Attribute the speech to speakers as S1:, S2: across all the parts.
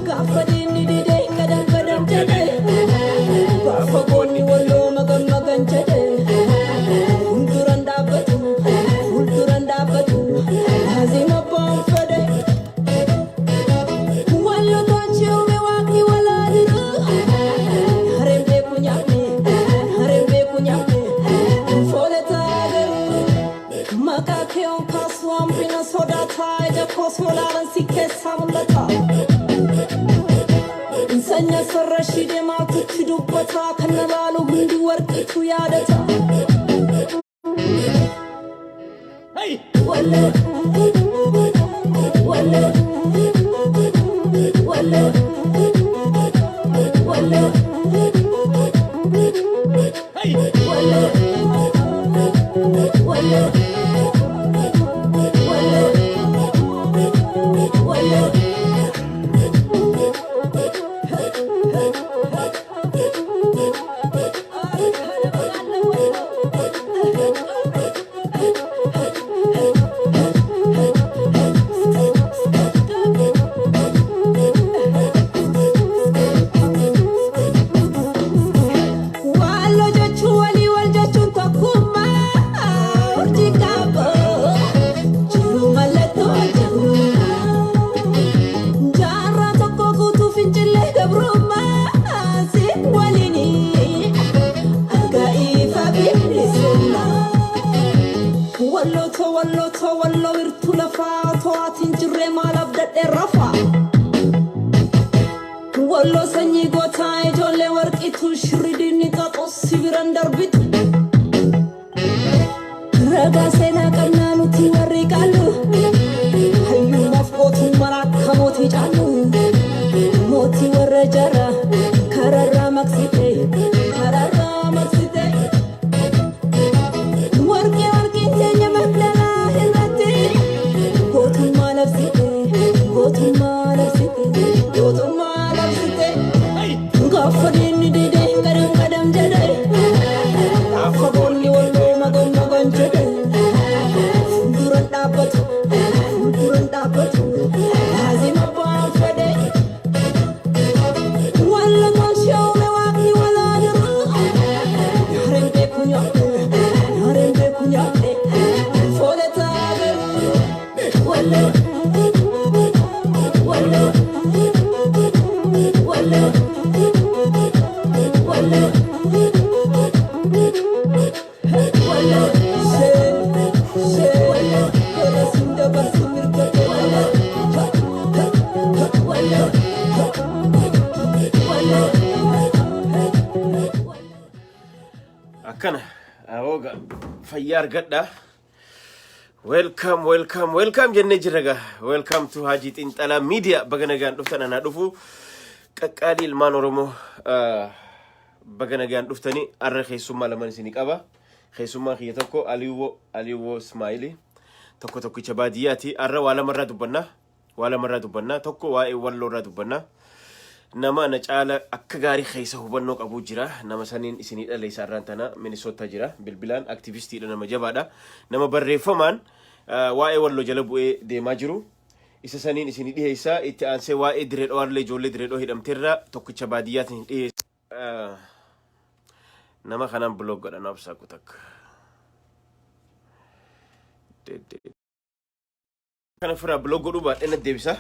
S1: Gaafa diinni didee gadam gadam jedhee, gaafa goonni walloo magan magan jedhee, fuulduran dhaabbatu, fuulduran dhaabbatu, laazima abbaan fedhe. Walloo tolchee uume waaqni walaa jiru. Hareen beeku nyaanne, hareen beeku nyaanne, fooletaa garuu. Maqaa kee on kaasu hambina sodaataa, ija koos molaalan si keessaa mul'ata. Sanya sarara shidee maaltutti dubbataa, kan na laalu hundi warqiitu yaadata. Walloo, walloo, walloo, walloo, walloo, walloo, walloo, walloo. Walloo jechuun walii wal jechuun tokkummaa urjii qaba. Jiru mallattoo jabummaa. Jaarraa tokko guutuu fincillee gabrummaa si waliini. Argaa ifa bilisummaa. Walloo too, walloo too, walloo wirtuu lafaa to'atiin jirree maal abdadhee rafaa. Walloo sanyii gootaa ijoollee warqiitu shirri diinni xaxu si biran darbitu. Ragaa seenaa qabnaa nuti warri qaallu. Hayyummaaf gootummaan akka mootii caallu. Mootii warra jara kararraa maqsite, kararraa maqsite. Warqee warqeen teenya magdalaa irratti gootummaa labsite, gootummaa labsite, gootummaa labsite. Gaafa diinni didee gadam gadam jedhee, gaafa goonni walloo magan magan jedhee, fuulduran dhaabbatu, fuulduran dhaabbatu, laazima abbaan fedhe. Walla tolchee uume waaqni walaa jiru. Hareen beeku nyaadhe, hareen beeku nyaadhe, fooletaa garuu. Walloo, walloo, walloo, walloo, walloo. Seen, seen, gara siin dabarsi mirga kee. Walloo, walloo.
S2: Akkana awooga fayyaa argadha. Welcome, welcome, welcome jennee jirra gaa. Welcome to Haajii Xinxalaa Media. Baga nagaan dhuftan, anaa dhufu. Qaqqaalii ilmaan Oromoo, baga nagaan dhuftanii. Arra keessummaa laman isinii qaba. Keessummaan kiyya tokko Aliiwoo, Aliiwoo Ismaa'ilii, tokko tokkicha baadiyyaati. Arra waa lamarraa dubbanna. Waa lamarraa dubbanna. Tokko waa'ee walloorraa dubbanna. Nama na caala akka gaarii keessa hubannoo qabu jira. Nama saniin isinii dhaleessa arraan tana Minnesota jira. Bilbilaan aktivistiidha, nama jabaadha. Nama barreeffamaan waa'ee walloo jala bu'ee deemaa jiru. Isa saniin isinii dhiheessa. Itti aansee waa'ee diree dhawaallee ijoollee diree dhawaa hidhamteerra tokkicha baadiyyaatiin dhiheessa. Nama kanaan block godha na obsaa kutakka. Kana ofirraa block godhuu baadhee na deebisa.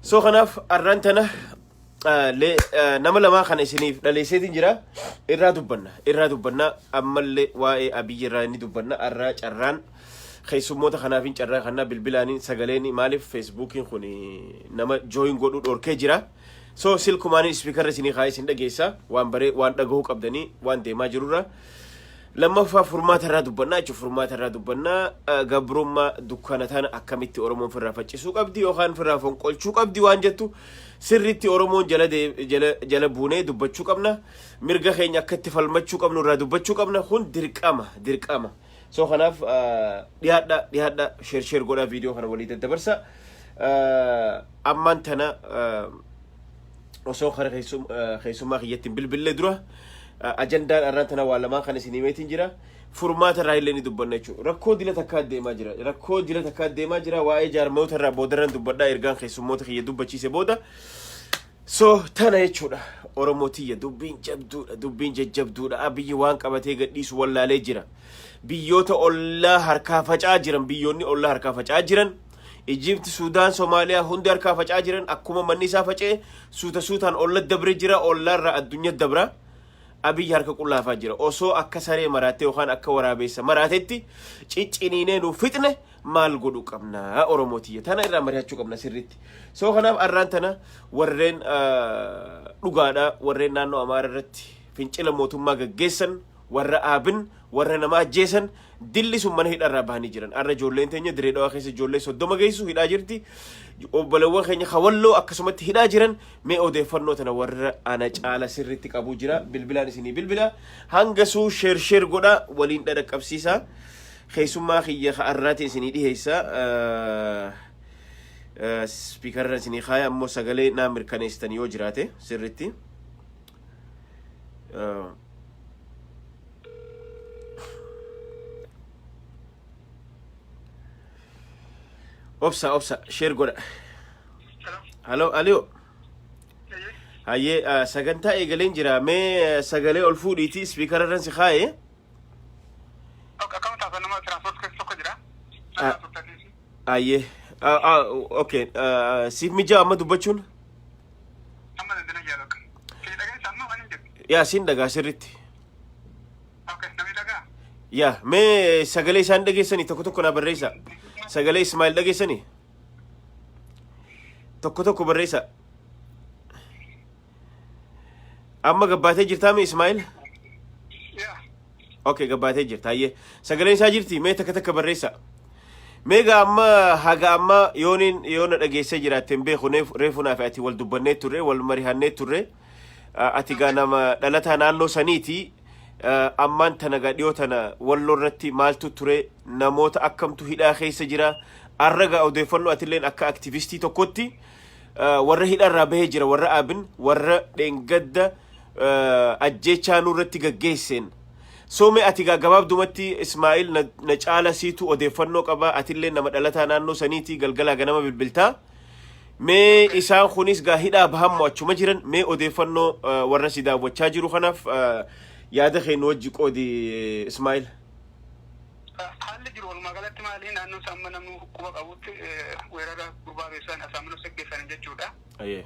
S2: So kanaaf arraan tana nama lamaa kana isiniif dhaleesseetiin jira. Irraa dubbanna. Irraa dubbanna. Ammallee waa'ee Abiyyi irraa ni dubbanna. Arraa carraan keessummoota kanaafin carraa kana bilbilaaniin sagaleen, maaliif feesbuukiin kun nama join godhuu dhorkee jira. So silkumaaniin speakerra isinii kaa'ee isin dhageessa, waan baree waan dhagahuu qabdanii waan deemaa jirurra. Lammaffaa furmaata irraa dubbannaa jechuudha. Furmaata irraa dubbannaa, gabrummaa dukkana tana akkamitti Oromoon firraa faccisuu qabdi yookaan firraa fonqolchuu qabdi waan jettu sirriitti Oromoon jala jala jala buunee dubbachuu qabna. Mirga keenya akka itti falmachuu qabnu irraa dubbachuu qabna. Kun dirqama dirqama. So kanaaf dhiyaadha dhiyaadha, share share godhaa, viidiyoo kana walii daddabarsa. Ammaan tana osoo kara keessummaa kiyyatti hin bilbillee dura, ajandaan arraan tana waa lamaan kan isin himeetiin jira. Furmaata irraa illee ni dubbanna jechuudha. Rakkoo dila takkaa deemaa jira. Rakkoo dila takkaa deemaa jira. Waa'ee jaarmoota irraa boodarran dubbadhaa, ergaan keessummoota kiyya dubbachiise booda. So tana jechuudha. Oromoo tiyya, dubbiin jabduudha. Dubbiin jajjabduudha. Abiyyi waan qabatee gadhiisu wallaalee jira. Biyyoota ollaa harkaa faca'aa jiran. Biyyoonni ollaa harkaa faca'aa jiran. Ijipt, Suudaan, Somaaliyaa hundi harkaa faca'aa jiran. Akkuma manni isaa faca'e suuta suutaan olla dabre jira. Ollaarraa addunyaa dabra. Abiyyi harka qullaafaa jira. Osoo akka saree maraattee yookaan akka waraabeessa maraatetti cicciniinee nu fixne, maal godhu qabna, Oromoo tiyya? Tana irraa mari'achuu qabna sirriitti. So kanaaf arraan tana warreen dhugaadha, warreen naannoo Amaara irratti fincila mootummaa gaggeessan, warra aabin, warra nama ajjeesan, dilli sun mana hidharraa bahanii jiran. Arra ijoolleen teenya Diree Dhawaa keessa ijoollee 30 geessu hidhaa jirti. Obboleewwan keenya Kawalloo akkasumatti hidhaa jiran. Mee odeeffannoo tana warra ana caala sirriitti qabuu jira. Bilbilaan isinii bilbila. Hanga suu share share godha, waliin dhadhaqqabsiisa. Keessummaa kiyya ka arraatiin isinii dhiheessa. Speakerra isinii kaaya, ammoo sagalee naa mirkaneessitan yoo jiraate sirriitti. Obsa obsa, share godha. Halo, alio. Hayyee, sagantaa eegaleen jira. Mee sagalee ol fuudhiiti speakera irran si kaaye.
S3: Akkam taasisan, nama tiraanspoort keessa tokko jira.
S2: Hayyee. Okay. Siif mijaa amma dubbachuun?
S3: Amma dandana jira bakka. Kee dhageessa amma waan hin jedhu.
S2: Yaa, siin dhagaa sirriitti.
S3: Okay, namni dhagaa.
S2: Yaa, mee sagalee isaan dhageessanii tokko tokko naa barreessa. Sagalee Ismail dhageessanii? Tokko tokko barreessa. Amma gabbaatee jirtaa mee, Ismail?
S3: Yaa.
S2: Okay, gabbaatee jirta. Hayyee. Sagaleen isaa jirti? Mee takka takka barreessa. Mee gaa amma haga amma yooniin yoo na dhageessee jiraatte hin beeku, reefu naaf ati wal dubbannee turre, wal marihannee turre. Ati gaa nama dhalataa naannoo saniiti. Ammaan tana gaa dhiyoo tana Walloo irratti maaltu ture, namoota akkamtu hidhaa keessa jira? Arra gaa odeeffannoo atilleen akka aktivistii tokkotti, warra hidhaarraa bahee jira, warra aabin, warra dheengadda ajjeechaa nurratti gaggeesseen. So mee ati gaa gabaabdumatti, Ismaa'il, na caala siitu odeeffannoo qaba, atillee nama dhalataa naannoo saniiti, galgalaa ganama bilbiltaa. Mee isaan kunis gaa hidhaa bahan moo achuma jiran? Mee odeeffannoo warra si daawwachaa jiru kanaaf yaada kee nu wajji qoodi, Ismaa'il.
S3: Haalli jiru walumaa galatti maali? Naannoo isaa amma namni quba qabutti weerara gurbaa beessaan asaaminoo geggeessan jechuudha.
S2: Ayyee.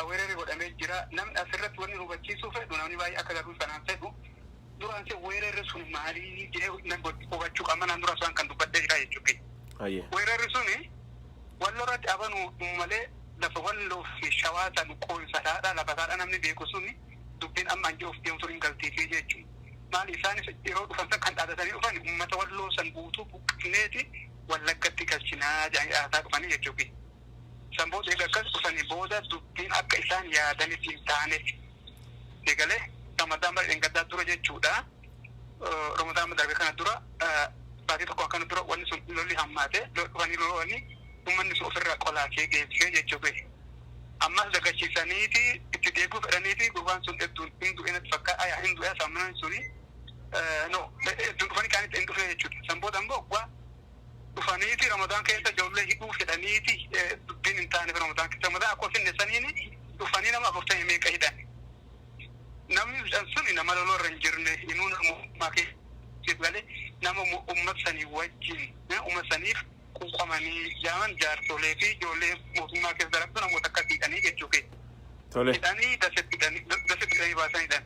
S3: Weerarri godhamee jira. Namni asirratti wanni nu hubachiisuu fedhu, namni baay'ee akka garuu sanaan fedhu duraan se weerarri sun maalii jedhee hubachuu qaba. Naan dura isaan kan dubbadhee jira jechuudha.
S2: Ayyee.
S3: Weerarri suni Walloo irratti abanuu malee lafa Walloo fi Shawaa san qoonsasaadha, lafa isaadha namni beeku suni dubbiin amma an jedhuuf deemtu hin galtiifii jechuudha. Maali, isaanis yeroo dhufan san kan dhaadatanii dhufan uummata Walloo san guutuu buqqifneeti Wallaggatti galchinaa jedhanii dhaadataa dhufanii jechuudha. San booda eega akkas dhufanii booda dubbiin akka isaan yaadanitti hin taaneef eegalee Ramadaan bara dheengaddaa dura jechuudha. Ramadaan darbe kana dura, baatii tokko akkana dura, wanni sun lolli hammaate, dhufanii lolanii uummanni sun ofirraa qolaasee geessee jechuudha. Ammas dagachiisaniiti itti deebi'uu fedhaniiti gurbaan sun hedduun hin du'e natti fakkaata, hin du'e saamunaan suni, no, hedduun dhufanii kaanitti hin dhufne jechuudha. San booda immoo waggaa dhufaniiti Ramadaan keessa ijoollee hidhuu fedhaniiti dubbiin hin taaneef Ramadaan keessa, Ramadaan akkuma finne saniini dhufanii nama 40 meeqa hidhan. Namni hidhan suni nama loloo irra hin jirne, inuu namummaa keessa galee nama uummata sanii wajjin uummata saniif quuqamanii jaaman, jaarsolee fi ijoollee mootummaa keessa dalagdu, namoota akkas hidhanii jechuu keessa.
S2: Tole.
S3: Hidhanii dasetti hidhanii baasanidha.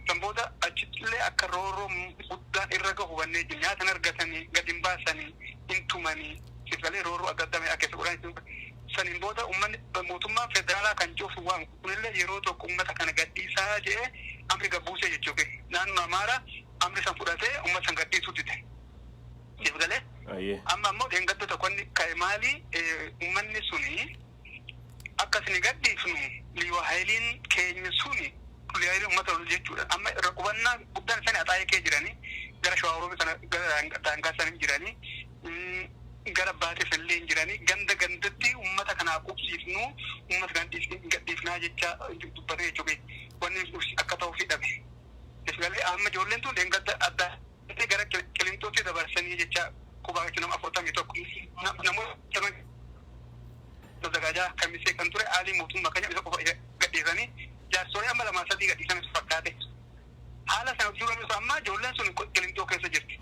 S3: San booda achittillee akka roorroo guddaan irra gahu hubannee jiru. Nyaata hin argatanii, gadi hin baasanii, hin tumanii, sagalee roorroo adda addaa mi'aa keessa godhan. Saniin booda uummanni mootummaan federaalaa kan jiru waamu kunillee yeroo tokko uummata kana gadhiisaa jedhee amri gabbuusee jechuudha. Naannoo Amaaraa Amri san fudhatee uummata san gadhiisuu dide. Siif galee?
S2: Ayyee.
S3: Amma ammoo dheengadda tokko inni ka'e maali, uummanni suni akka isin gadhiifnu liyyuu haayiliin keenya suni, liyyuu haayiliin uummata ol jechuudha. Amma irra qubannaa guddaan isaanii Axaayee kee jiranii, gara Shawaaroobii kana gara daangaa isaanii jiranii, gara Baatee sanillee hin jiranii, ganda gandatti uummata kanaa qubsiifnu, uummata kana gadhiifnaa jecha dubbatee jechuudha. Wanni akka ta'uuf dhabe. Galee amma ijoolleen tun dheengadda adda gara Qilintootti dabarsanii jecha qubaa jechuun nama 41 namoota Mazagaajaa Kamisee kan ture aalii mootummaa kan isa qofa gadhiisanii, jaarsolee amma lamaa sadii gadhiisan fakkaate. Haala sana dura amma ijoolleen sun Qilintoo keessa jirti.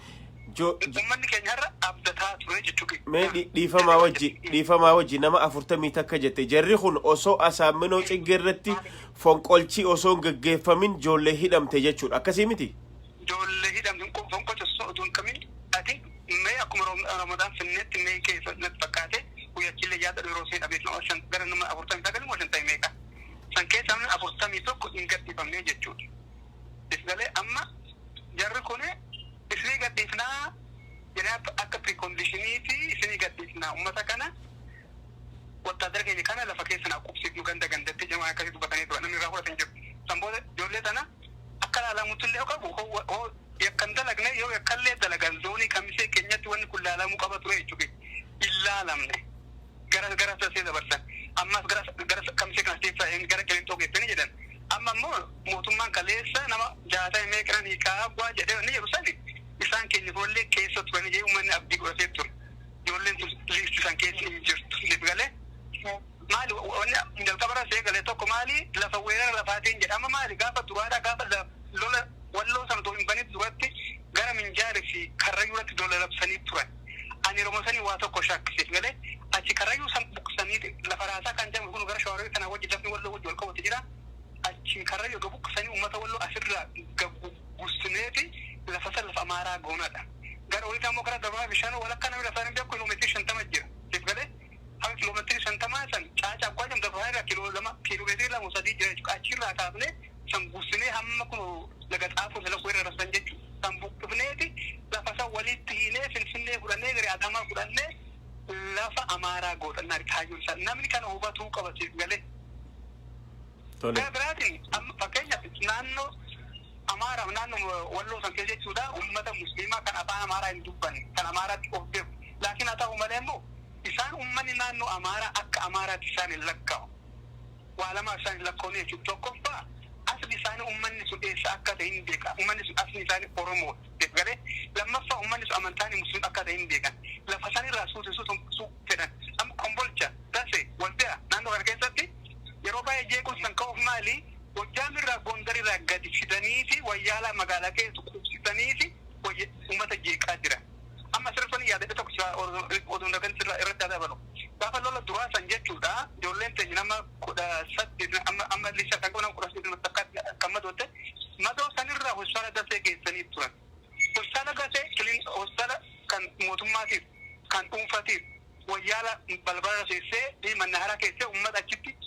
S3: Uummanni keenya har'a abdataa ture jechuudha.
S2: Mee dhiifamaa wajji, nama 41 jette. Jarri kun osoo Asaamminoo Ciggee irratti fonqolchi osoo hin gaggeeffamin ijoollee hidhamte jechuudha, akkasii miti?
S3: Ijoollee hidhamte fonqolcha osoo utuu hin qamin ati mee akkuma Ramadaan finnetti mee keessa natti fakkaate, guyyachillee yaada yeroo ishee dhabeef nama shan gara nama 49 moo 50 meeqa. San keessa namni 41 hin gadhiifamne jechuudha. Galee amma jarri kun isinii gadhiifnaa jedhee akka preconditionii fi isinii gadhiifnaa, uummata kana, wattaadara keenya kana lafa keessa naa qubsiifnu, ganda gandatti jamaa akkasii dubbatanii turan, namni irraa fudhatan jiru. San booda ijoollee tana akka laalamutti illee qabu, hoo yakkan dalagne, yoo yakkallee dalagan zoonii Kamisee keenyatti wanni kun laalamuu qaba ture jechuudha. Hin laalamne. Gara gara sasee dabarsan. Ammas gara gara Kamisee kana keessaa gara Qilintoo geessanii jedhan. Amma immoo mootummaan kaleessa nama 60 meeqan hiikaa bu'aa jedhee inni jedhu sani isaan keenya kunillee keessa turanii jedhee uummanni abdii godhatee ture. Ijoolleen tun liisti san keessa hin jirtu. Siif galee? Maali, wanni jalqabarra see galee tokko maali, lafa weerara lafaatiin jedhama. Maali, gaafa duraadha, gaafa lola Walloo sana otoo hin banin duratti gara Minjaarii fi Karrayyuu irratti lola labsanii turan. Ani yeroo sanii waa tokko shakkisiif galee, achi Karrayyuu san buqqisanii lafa raasaa kan jedhamu kun gara Shawaaroobii kana wajji lafni Walloo wajji wal qabate jira. Achi Karrayyuu ga buqqisanii uummata Walloo asirraa gaggussineeti lafa san lafa Amaaraa goonadha. Gara olitti ammoo gara Dabraa bishaan walakkaa namni lafa hin beeku kiiloomeetirii 50 jira. Siif galee, haga kiiloomeetirii 50 san Caacaa abbaa jedhamu Dabraa irraa kiiloo 2, kiiloomeetirii 2 3 jira jechuudha. Achirraa kaafnee san guusinee hamma kun laga Xaafoo jala weerara san jechuudha. San buqqifneeti lafa san walitti hiinee Finfinnee fudhannee gara Adaamaa fudhannee lafa Amaaraa godhannaa kaayyoon isaa. Namni kana hubatuu qaba, siif galee.
S2: Tole.
S3: Gara biraatiin amma fakkeenyaaf naannoo Amaaraa, naannoo Walloo san keessa jechuudha, uummata Musliimaa kan afaan Amaaraa hin dubbanne, kan Amaaraatti of beeku. Laakiin haa ta'u malee immoo isaan uummanni naannoo Amaaraa akka Amaaraatti isaan hin lakkaa'u. Waa lamaaf isaan hin lakkaa'u jechuudha. Tokkoffaa, asli isaanii uummanni sun eessa akka ta'e hin beeka. Uummanni sun asli isaanii Oromoo galee. Lammaffaa, uummanni sun amantaan Musliim akka ta'e hin beekan. Lafa isaanii suuti suutu fedhan. Amma Kombolcha, Dase, Waldiyaa naannoo kana keessatti yeroo baay'ee jeequmsi kan ka'uuf maali? Gojjaam irraa, Gondar irraa gadi fidanii fi wayyaalaa magaalaa keessa qubsisanii fi uummata jeeqaa jira. Amma asirratti yaadadhe tokko oduun dagan sirraa irratti haa dabalu. Gaafa lola duraa san jechuudha, ijoolleen teenya nama 18, amma amma lisa kan qabu nama 18 kan madootte, madoo sanirraa hospitaala Dasee geessanii turan. Hospitaala Dasee, hospitaala kan mootummaatiif kan dhuunfatiif wayyaala balbala seessee fi mannaharaa keessee uummata achitti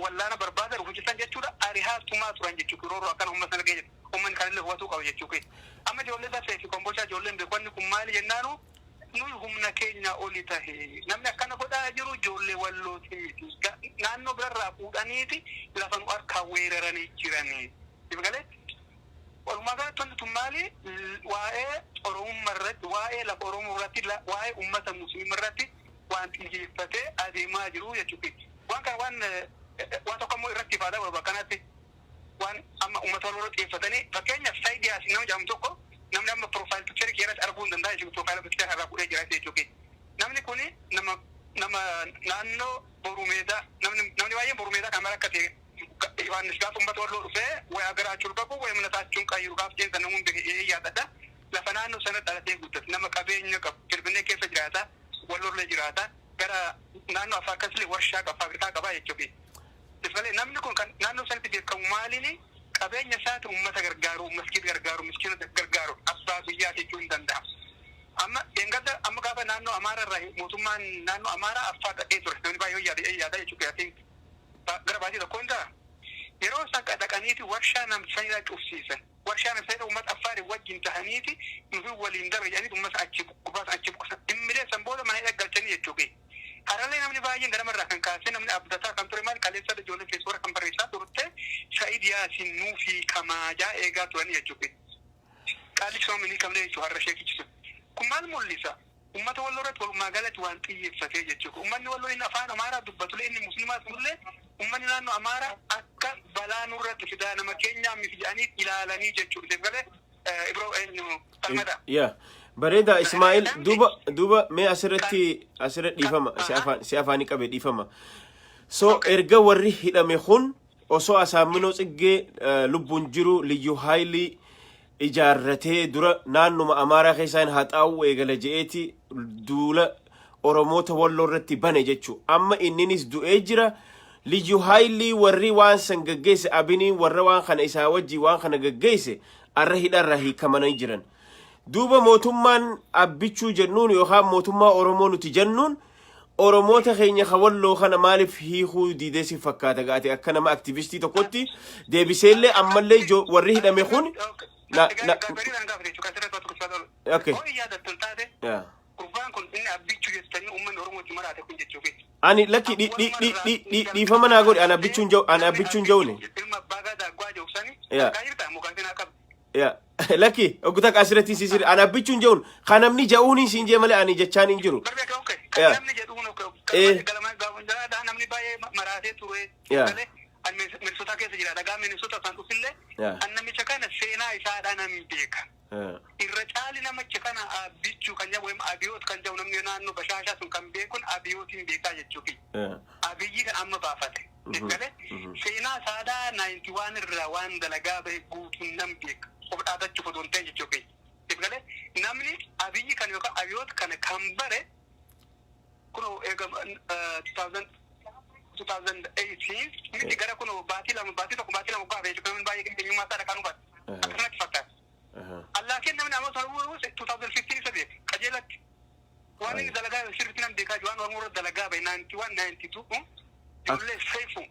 S3: wallaana barbaada rukuchisan jechuudha. Arihaa tumaa turan jechuudha. Yeroo akkana uummata sana ga'e uummanni kanallee hubatuu qaba jechuudha. Amma ijoollee Dasee fi Kombolchaa ijoolleen beeku kun maali jennaanu, nuyi humna keenya oli tahe, namni akkana godhaa jiru ijoollee Wallooti miti, naannoo birarraa fuudhaniiti lafa nu harkaa weeraranii jiranii. Galee, walumaa galatti wanti tun maali, waa'ee Oromummaa irratti, waa'ee lafa Oromoo irratti, waa'ee uummata Musliima irratti waan xiyyeeffatee adeemaa jiru jechuudha. Waan kana waan tokko immoo irratti ifaadaa barbaada kanatti waan amma uummata Walloo xiyyeeffatanii, fakkeenyaaf Saayid Yaasin nama jedhamu tokko namni amma profile picture keessatti arguu hin danda'a jechuudha. Profile picture irraa fuudhee jira jechuudha. Namni kuni nama naannoo Borumeedaa, namni baay'een Borumeedaa kan mara akka ta'e Yohaannis gaafa uummata Walloo dhufee wayaa garaachuun qabu wayaa manataachuun qayyiru gaaf jeensa namuun beekee yaadadha. Lafa naannoo sana dhalatee guddate, nama qabeenya qabu, Finfinnee keessa jiraata, Walloollee jiraata, gara naannoo Affaar akkasumallee warshaa qaba, faabrikaa qaba jechuudha. Malee namni kun kan naannoo sanatti beekamu maaliini? Qabeenya isaati uummata gargaaru, maskiid gargaaru, miskiina gargaaru, abbaa biyyaa jechuu hin danda'a. Amma dheengadda amma gaafa naannoo Amaaraa irraa mootummaan naannoo Amaaraa Affaar dhaqee ture, namni baay'ee yaada yaada jechuudha. Gara baatii tokko hin ta'a. Yeroo isaan dhaqaniiti warshaa namsanidha cufsiisan. Warshaa namsanidha uummata Affaarii wajjin tahaniiti nufi waliin darbe jedhanii uummata achi gubbaa achi buqqisan. Dhimmilee san booda mana hidhaa galchanii jechuudha. Harallee namni baay'een ganamarraa kan kaasee namni abdataa kan ture maal kaleessa ijoollee feesbuukii kan barreessaa turte Sa'id Yaasin nuufi kamaajaa eegaa turanii jechuudha. Qaalli soomini hiikamne jechuudha har'a sheekichi sun. Kun maal mul'isa? Uummata Walloo irratti walumaa galatti waan xiyyeeffatee jechuudha. Uummanni Walloo inni afaan Amaaraa dubbatullee, inni Musliimaas mullee, uummanni naannoo Amaaraa akka balaa nurratti fidaa nama keenyaa miti jedhanii ilaalanii jechuudha. Galee Ibroo eenyu falmada.
S2: Yaa, bareeda Ismaa'il. Duuba mee asirratti dhiifama, si afaanii qabe, dhiifama. So erga warri hidhame kun osoo Asaamminoo Tsiggee lubbuun jiru Liyyuu Haayilii ijaarratee dura naannuma Amaaraa keessaa hin haxaa'uu eegala je'eeti duula Oromoota Walloo irratti bane jechuu. Amma inninis du'ee jira. Liyyuu Haayilii warri waan san gaggeesse, Abiniin warra waan kana isaa wajjii waan kana gaggeesse, arra hidharraa hiikamanii jiran. Duuba mootummaan Abbichuu jennuun yookaan mootummaa Oromoo nuti jennuun Oromoota keenya ka Walloo kana maaliif hiikuu diidee si fakkaata gaate akka nama aktivistii tokkotti deebiseellee ammallee warri hidhame kun na Okay.
S3: Hoo yaadattan taate
S2: Yaa.
S3: gurbaan kun inni Abbichuu jettanii uummanni Oromoo itti maraate kun jechuufi.
S2: Ani lakki, dhiifama naa godhi, ani Abbichuun ja'une.
S3: Ilma abbaa gadaa abbaa jiru
S2: Yaa.
S3: argaa jirtaa mukaan qaba.
S2: Yaa, lakki, ogguta asirratti si sirri ani Abbichuun ja'uun kan namni ja'uun siin jee malee ani jechaan hin jiru.
S3: Barbe okay.
S2: Yaa.
S3: Namni jedhuun okay. Galma gaafa namni baay'ee maraatee ture.
S2: Yaa.
S3: Malee ani Minnesota keessa jira. Dhagaa Minnesota san dhufillee
S2: Yaa.
S3: an namicha kana seenaa isaadhaa nan beeka.
S2: Yaa.
S3: Irra caali namicha kana Abbichuu kan jedhamu Abiyoot kan jedhamu, namni naannoo Bashaashaa sun kan beekun Abiyootiin beekaa jechuufi.
S2: Yaa.
S3: Abiyyi kan amma baafate. Galee seenaa isaadhaa 91 irraa waan dalagaa bahe guutuun nan beeka. Of dhaadachuuf odoo hin ta'in jechuufi. Galee namni Abiyyi kan yookaan Abiyoot kana kan bare kunoo eega 2018 miti, gara kunoo baatii 2, baatii 1, baatii 2 gaafa jechuudha, namni baay'ee eenyummaa isaa dhaqaa nu baate. Akkanatti fakkaata. Allaakiin namni amma sana 2015 isa beeka qajeelatti. Waan inni dalagaa sirriitti nan beekaa jiru, waan Oromoo irra dalagaa bahe 91, 92, ijoollee Seefu,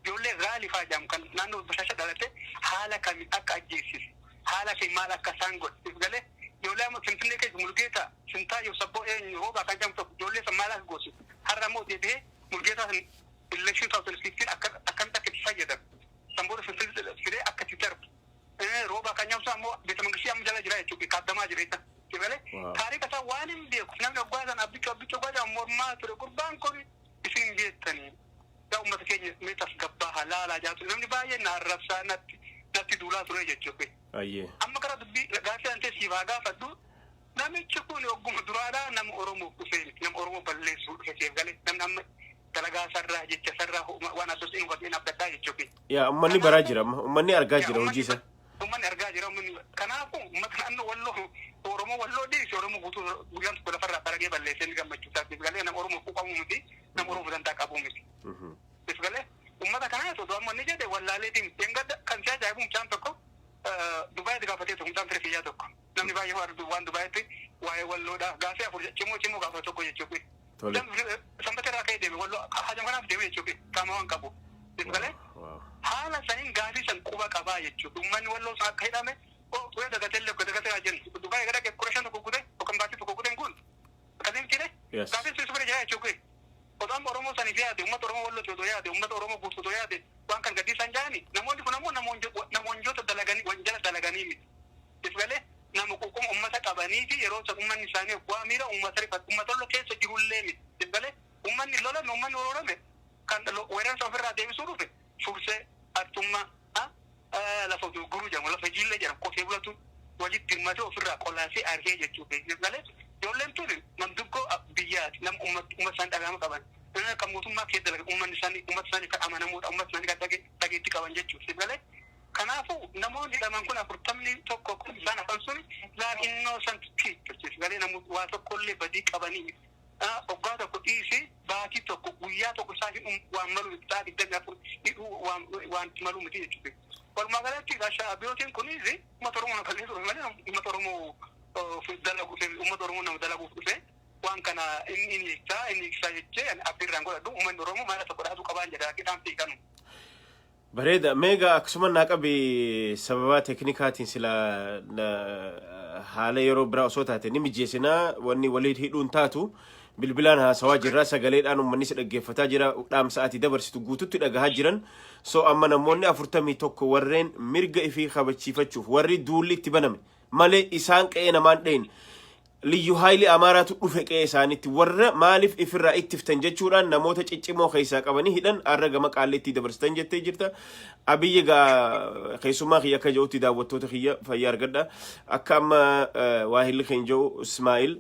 S3: ijoollee Gaalii fa'aa jedhamu kan naannoo Bashaasha dhalate haala kamiin akka ajjeessise, haala kamiin maal akka isaan godhe galee, ijoollee amma Finfinnee keessa Mulgeetaa Sintaayyoo Sabboo eenyu Roobaa kan jedhamu tokko ijoollee san maal akka goose, har'a immoo deebi'ee Mulgeetaa san election 2015 akka akkamitti akka itti fayyadamu, san booda Finfinnee fidee akka itti darbu, Roobaa kan nyaamsu ammoo beeta mangistii amma jala jira jechuudha, kaaddamaa jira isa. Galee taarika isaa waan hin beeku, namni waggaa san Abbichuu Abbichuu waggaa jedhamu mormaa ture, gurbaan kun isin beektanii. Yaa uummata keenya, mee tasgabbaa halaalaa jaatu, namni baay'een na arrabsaa natti duulaa ture jechuudha.
S2: Ayyee.
S3: Amma gara dubbii gaaffii antee siif haa gaafadhu. Namichi kun ogguma duraadhaa nama Oromoof dhufee miti, nama Oromoo balleessuu dhufe siif galee, namni amma dalagaa sarraa jecha sarraa waan addas inni hubateen abdaddaa jechuudha.
S2: Yaa, uummanni baraa jira amma. Uummanni argaa jira hojii isaa.
S3: Uummanni argaa jira uummanni. Kanaafuu uummata naannoo Walloo, Oromoo Walloo dhiisi, Oromoo guutuu guyyaan tokko lafarraa baragee balleessee inni gammachuu isaatiif galee nama Oromoo quuqamuu miti, nama Oromoo dantaa qabuu miti. Siif galee uummata kanaatu osoo amma inni jedhe wallaaleetiin dheengadda kan si ajaa'ibu mucaan tokko Dubaayitti gaafatee tokko, mucaan fira kiyyaa tokko, namni baay'ee waan Dubaayitti waa'ee Walloodha gaafii afur cimoo cimoo gaafa tokko jechuudha.
S2: Tole.
S3: Sanbata irraa ka'ee deeme Walloo hajam kanaaf deeme jechuudha, qaama waan qabu. Siif galee haala saniin gaafii san quba qabaa jechuudha. Uummanni Walloo sun akka hidhame oo dagatee illee dagatee jennu Dubaayii gara 15 tokko gute yookaan baatii tokko gute kun akkasiin jedhe
S2: Yes.
S3: gaafii sun bira jira jechuudha. Odoo amma Oromoo saniif yaade, uummata Oromoo Wallooti odoo yaade, uummata Oromoo guutuu odoo yaade, waan kan gadii san jaani namoonni kun ammoo namoonjoota dalaganii wanjala dalaganii miti. Siif galee nama quuqama uummata qabanii fi yeroo san uummanni isaanii waa miira uummata rifatu uummata lola keessa jirullee miti. Siif galee uummanni lolame, uummanni weerarame, kan weerarsa ofirraa deebisuu dhufe fursee artummaa lafa gurguruu jedhamu, lafa jiillee jedhamu, qotee bulatu walitti hirmatee ofirraa qolaasee argee jechuudha. Siif galee ijoolleen tuni manduggoo biyyaati, nama uummata isaanii dhagahama qaban, kan mootummaa keessa dalagan, uummanni isaanii uummata isaanii kan amanamuudha, uummata isaanii kan dhageetti qaban jechuudha. Siif galee kanaafuu namoonni hidhaman kun 41 kun isaan hafan sun laan innocent people. Siif galee namoota waa tokkollee badii qabanii waggaa tokko dhiisi, baatii tokko, guyyaa tokko isaan waan malu sa'a 24 hidhuu waan malu miti jechuudha. Walumaa galatti Abiyootiin kunis uummata Oromoo nama balleessuuf dhufe malee uummata Oromoo dalaguuf, uummata Oromoo nama dalaguuf dhufe waan kana inni ibsaa jechee abdiirraan godhadhu, uummanni Oromoo maala tokko dhaabuu qabaan jedha qixaan fiiganu.
S2: Bareeda. Meegaa akkasuma naa qabi, sababa teeknikaatiin sila haala yeroo biraa osoo taate ni mijeessinaa. Wanni waliin hidhuun taatu bilbilaan haasawaa jirra, sagaleedhaan uummanni si dhaggeeffataa jira, dhaamsa ati dabarsitu guututti dhagahaa jiran. So amma namoonni 41 warreen mirga ifii kabachiifachuuf warri duulli itti baname malee isaan qe'ee namaan dhayin, liyyu haayilii Amaaraatu dhufe qe'ee isaaniitti, warra maaliif ifirraa ittiftan jechuudhaan namoota ciccimoo keessaa qabanii hidhan har'a gama Qaalliitti dabarsitan jettee jirta. Abiyyi gaa keessummaa kiyya akka jedhutti, daawwattoota kiyya fayyaa argadha. Akka amma waahilli keenya jedhu Ismaa'il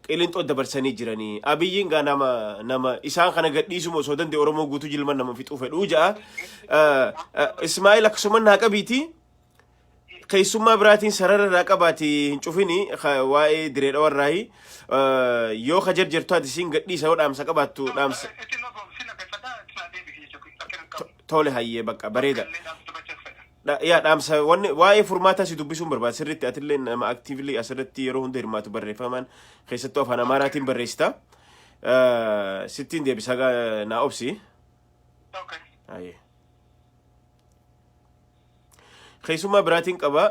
S2: Qilinxoo dabarsanii jiranii. Abiyyiin gaa nama isaan kana gadhiisuma osoo danda'e Oromoo guutuu jilma nama fixuu fedhuu ja'a. Ismaa'il, akkasuma naa qabiitii. Keessummaa biraatiin sarara irraa qabaati, hin cufini. Waa'ee diree dhawarraahi yoo ka jarjartu ati siin gadhiisa, yoo dhaamsa qabaattu dhaamsa.
S3: Itti no sin dhaggeeffadhaa, itti naa deebisi jechuudha. Rakkina hin qabu.
S2: Tole, hayyee, bakka bareeda.
S3: Illee dhaamsa dubbachuu fedha.
S2: Yaa dhaamsa wanni waa'ee furmaataa si dubbisuun barbaada sirriitti. Atillee nama actively asirratti yeroo hunda hirmaatu, barreeffamaan keessattuu afaan Amaaraatiin barreessita. Sittiin deebisa, naa obsi.
S3: Okay.
S2: Hayyee. Keessummaa biraatiin qaba,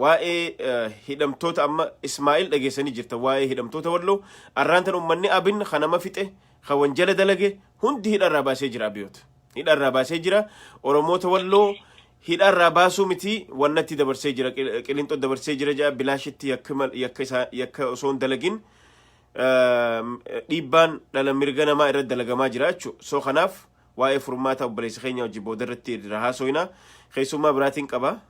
S2: waa'ee hidhamtoota amma Ismaa'il dhageessanii jirta. Waa'ee hidhamtoota Walloo arraan tan uummanni Abin kan nama fixe, kan wanjala dalage hundi hidharraa baasee jira. Abiyoot hidharraa baasee jira. Oromoota Walloo hidharraa baasuu miti, wannatti dabarsee jira, Qilinxoo dabarsee jira jedha. Bilaashitti yakka isaa yakka osoo hin dalagin dhiibbaan dhala mirga namaa irratti dalagamaa jira jechuudha. So kanaaf waa'ee furmaata obboleessa keenya hojii booda irratti irra haasoyna. Keessummaa biraatiin qaba.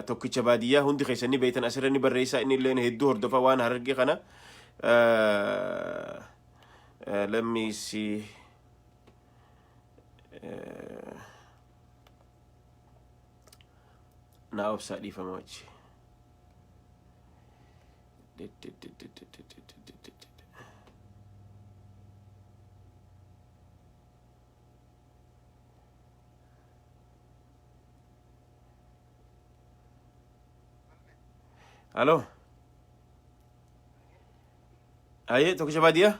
S2: Tokkicha baadiyyaa hundi keessan ni beektan, asirra ni barreessa, inni illee hedduu hordofa waan Harargee kana. Let me see. Naa obsaa, dhiifama wajji. Halo. Aye, tokkicha baadiyyaa.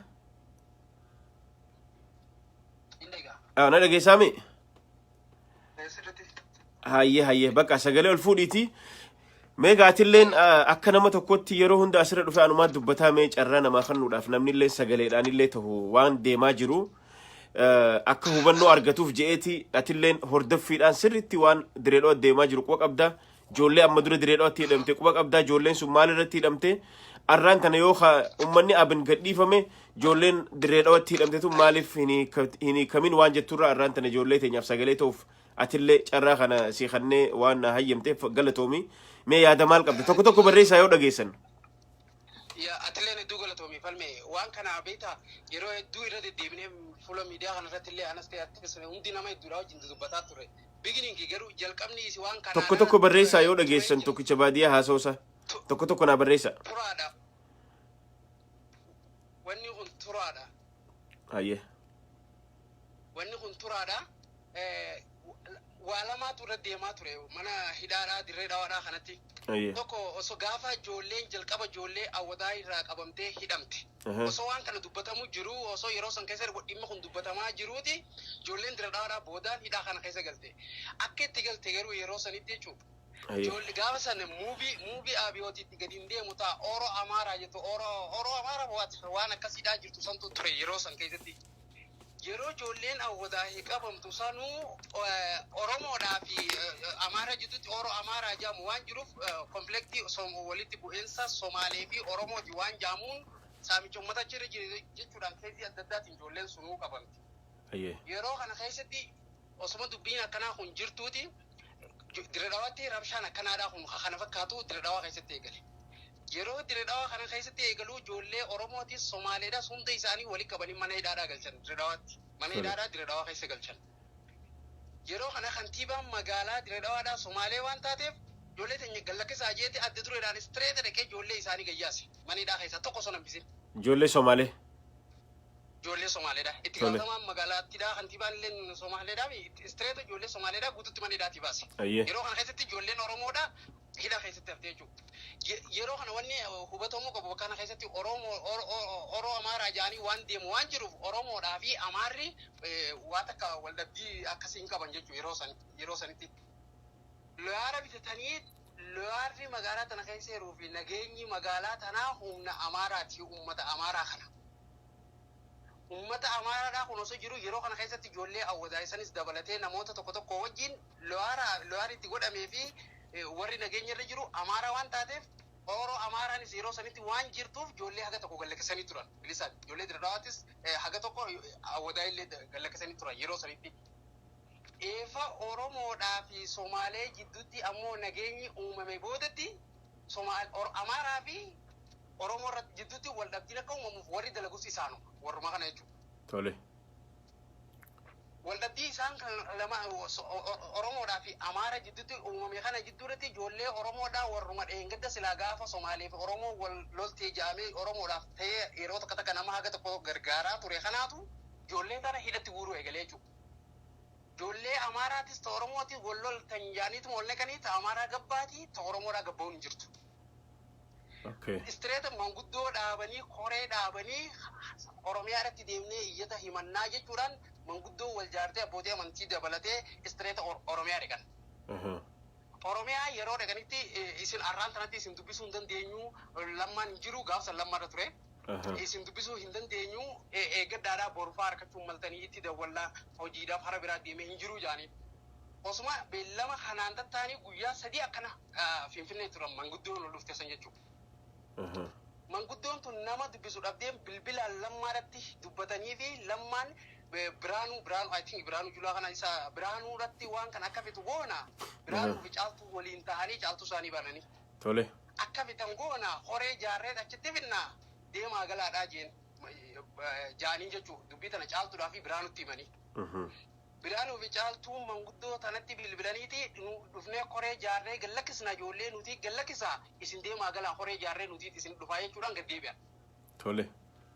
S2: Ah, na dhageessaami? Hayyee, hayyee, bakka sagalee ol fuudhiiti. Mee gaatilleen akka nama tokkotti yeroo hunda asirra dhufe anumaa dubbataa, mee carraa namaa kennuudhaaf namni illee sagaleedhaan illee ta'u waan deemaa jiru akka hubannoo argatuuf je'eeti, atilleen hordoffiidhaan sirriitti waan direedhoo deemaa jiru quba qabda. Ijoollee amma dura diree dhawaatti hidhamte quba qabdaa. Ijoolleen sun maal irratti hidhamte? Arraan tana yoo ummanni Abin gadhiifame, ijoolleen diree dhawaatti hidhamte tun maaliif hin hiikamin waan jetturraa, arraan tana ijoollee teenyaaf sagalee ta'uuf atillee carraa kana si kannee waan na hayyamteef galatoomi. Mee yaada maal qabda? Tokko tokko barreessaa yoo dhageessan.
S4: Yaa, atileen hedduu galatoomi falme. Waan kana beektaa, yeroo hedduu irra deddeebinee fuula miidiyaa kana irratti illee anas ta'e atis hundi nama hedduudha wajjin dubbataa turre. Beginning garuu jalqabni isi waan kanaa
S2: Tokko tokko barreessaa yoo dhageessan, tokkicha baadiyyaa haasawsa. Tokko tokko naa barreessa.
S4: Turaadha. Wanni kun turaadha.
S2: Hayyee.
S4: Wanni kun turaadha. Waa lamaatu irra deemaa ture mana hidhaadhaa dirree dhawaadhaa kanatti.
S2: Hayyee.
S4: Tokko, osoo gaafa ijoolleen jalqaba ijoollee Awwadaa irraa qabamtee hidhamte. Osoo waan kana dubbatamu jiru, osoo yeroo san keessa dhimmi kun dubbatamaa jiruuti, ijoolleen dirree dhawaadhaa boodaan hidhaa kana keessa galte. Akka itti galte garuu yeroo sanitti jechuudha. Ijoollee gaafa sana movie Abiyootiitti gadi hin deemu ta'a, Oro Amaaraa jettu, Oro Amaaraa waan akkasiidhaa jirtu santu ture yeroo san keessatti. Yeroo ijoolleen Awwadaa qabamtu sanuu Oromoodhaa fi Amaara jidduutti Oro Amaaraa jedhamu waan jiruuf, conflictii walitti bu'iinsa Somaalee fi Oromooti waan jedhamuun, saamicha uummata achirra jiru jechuudhaan keezii adda addaatiin ijoolleen sunuu qabamti. Yeroo kana keessatti osuma dubbiin akkanaa kun jirtuuti, Dirree Dhawaatti rabshaan akkanaadhaa kun kana fakkaatu Dirree Dhawaa keessatti eegale. Yeroo Dirree Dhawaa kana keessatti eegalu, ijoollee Oromootis Somaaleedhaas hunda isaanii walitti qabanii mana hidhaadhaa galchan Dirree Dhawaatti. Mana hidhaadhaa Dirree Dhawaa keessa galchan. Yeroo kana kantiibaan magaalaa Dirree Dhawaadhaa Somaalee waan taateef, ijoollee teenya gallakkisaa jeeti adda dureedhaan straight dhaqee ijoollee isaanii gayyaase. Mana hidhaa keessaa tokko osoo hin hambisin.
S2: Ijoollee Somaalee.
S4: Ijoollee Somaaleedha. Itti gaafatamaan magaalaattiidha. Kantiibaan illee Somaaleedha. Straight ijoollee Somaaleedha guututti mana hidhaatii baase. Yeroo kana keessatti ijoolleen Oromoodha hidha keessatti haftee jechuudha. Yeroo kana wanni hubatamuu qabu, bakka kana keessatti Oromoo Oro Amaaraa jedhanii waan deemu waan jiruuf, Oromoodhaa fi Amaarri waa takka waldhabbii akkasii hin qaban jechuudha yeroo san yeroo sanitti. Loyaara bitatanii, loyaarri magaalaa tana keessa jiruu fi nageenyi magaalaa tanaa humna Amaaraati, uummata Amaaraa kana. Uummata Amaaraadhaa kun osoo jiru, yeroo kana keessatti ijoollee awwadaayisanis dabalatee namoota tokko tokko wajjin loyaara loyaarri itti godhamee fi warri nageenya irra jiru Amaaraa waan taateef, Oro Amaaraanis yeroo sanitti waan jirtuuf, ijoollee haga tokko gallakkisanii turan bilisaan. Ijoollee Diradaawaatis haga tokko, awwadaayillee gallakkisanii turan yeroo sanitti. Eefa Oromoodhaa fi Somaalee jidduutti ammoo nageenyi uumame boodatti, Amaaraa fi Oromoo irratti jidduutti wal dhabdiin akka uumamuuf warri dalagus isaanuma, warruma kana jechuudha. Waldhabbii isaan kan lama Oromoodhaa fi Amaara jidduutti uumame kana jidduutti, ijoollee Oromoodhaa warruma dheengadda silaa gaafa Somaalee fi Oromoo wal loltee jaamee Oromoodhaaf ta'ee yeroo tokko takka nama haga tokko gargaaraa ture kanaatu ijoollee kana hidhatti guuruu eegalee jechuudha. Ijoollee Amaaraatis ta'e Oromooti wal loltan jaaniituma wal naqanii, ta'e Amaaraa gabbaati, ta'e Oromoodhaa gabba'uun hin jirtu. Straight manguddoo dhaabanii, koree dhaabanii, Oromiyaa irratti deemnee iyyata himannaa jechuudhaan, manguddoo wal jaartee, abbootii amantii dabalatee straight Oromiyaa dhaqan. Oromiyaa yeroo dhaqanitti, isin arraan tanatti isin dubbisuu hin dandeenyu, Lammaan hin jiru, gaafsan Lammaarra ture. Isin dubbisuu hin dandeenyu, eeggadhaadhaa, borufaa harkachuun maltanii itti dawwallaa, hojiidhaaf hara biraa deemee hin jiru jaanii. Osuma beellama kanaan tattaanii guyyaa 3 akkana Finfinnee turan manguddoon ol dhufte san jechuudha. Manguddoon tun nama dubbisu dhabdeen bilbilaan Lammaadhatti dubbatanii fi Lammaan Biraanuu, I think Biraanuu Julaa kana, isa Biraanuudhatti waan kana akka fitu goona. Biraanuu fi Caaltuu waliin ta'anii Caaltuu isaanii bananii. Akka fitan goona, horee jaarree achitti finna, deemaa galaadhaa jeen jaaniin jechuudha. Dubbii tana Caaltuudhaa fi Biraanutti himanii. Biraanuu fi Caaltuun manguddoo tanatti bilbilaniiti, nu dhufnee koree jaarree gallakkisna, ijoollee nuti gallakkisa, isin deemaa galaa, koree jaarree nuti isin dhufaa jechuudhaan gad deebi'an.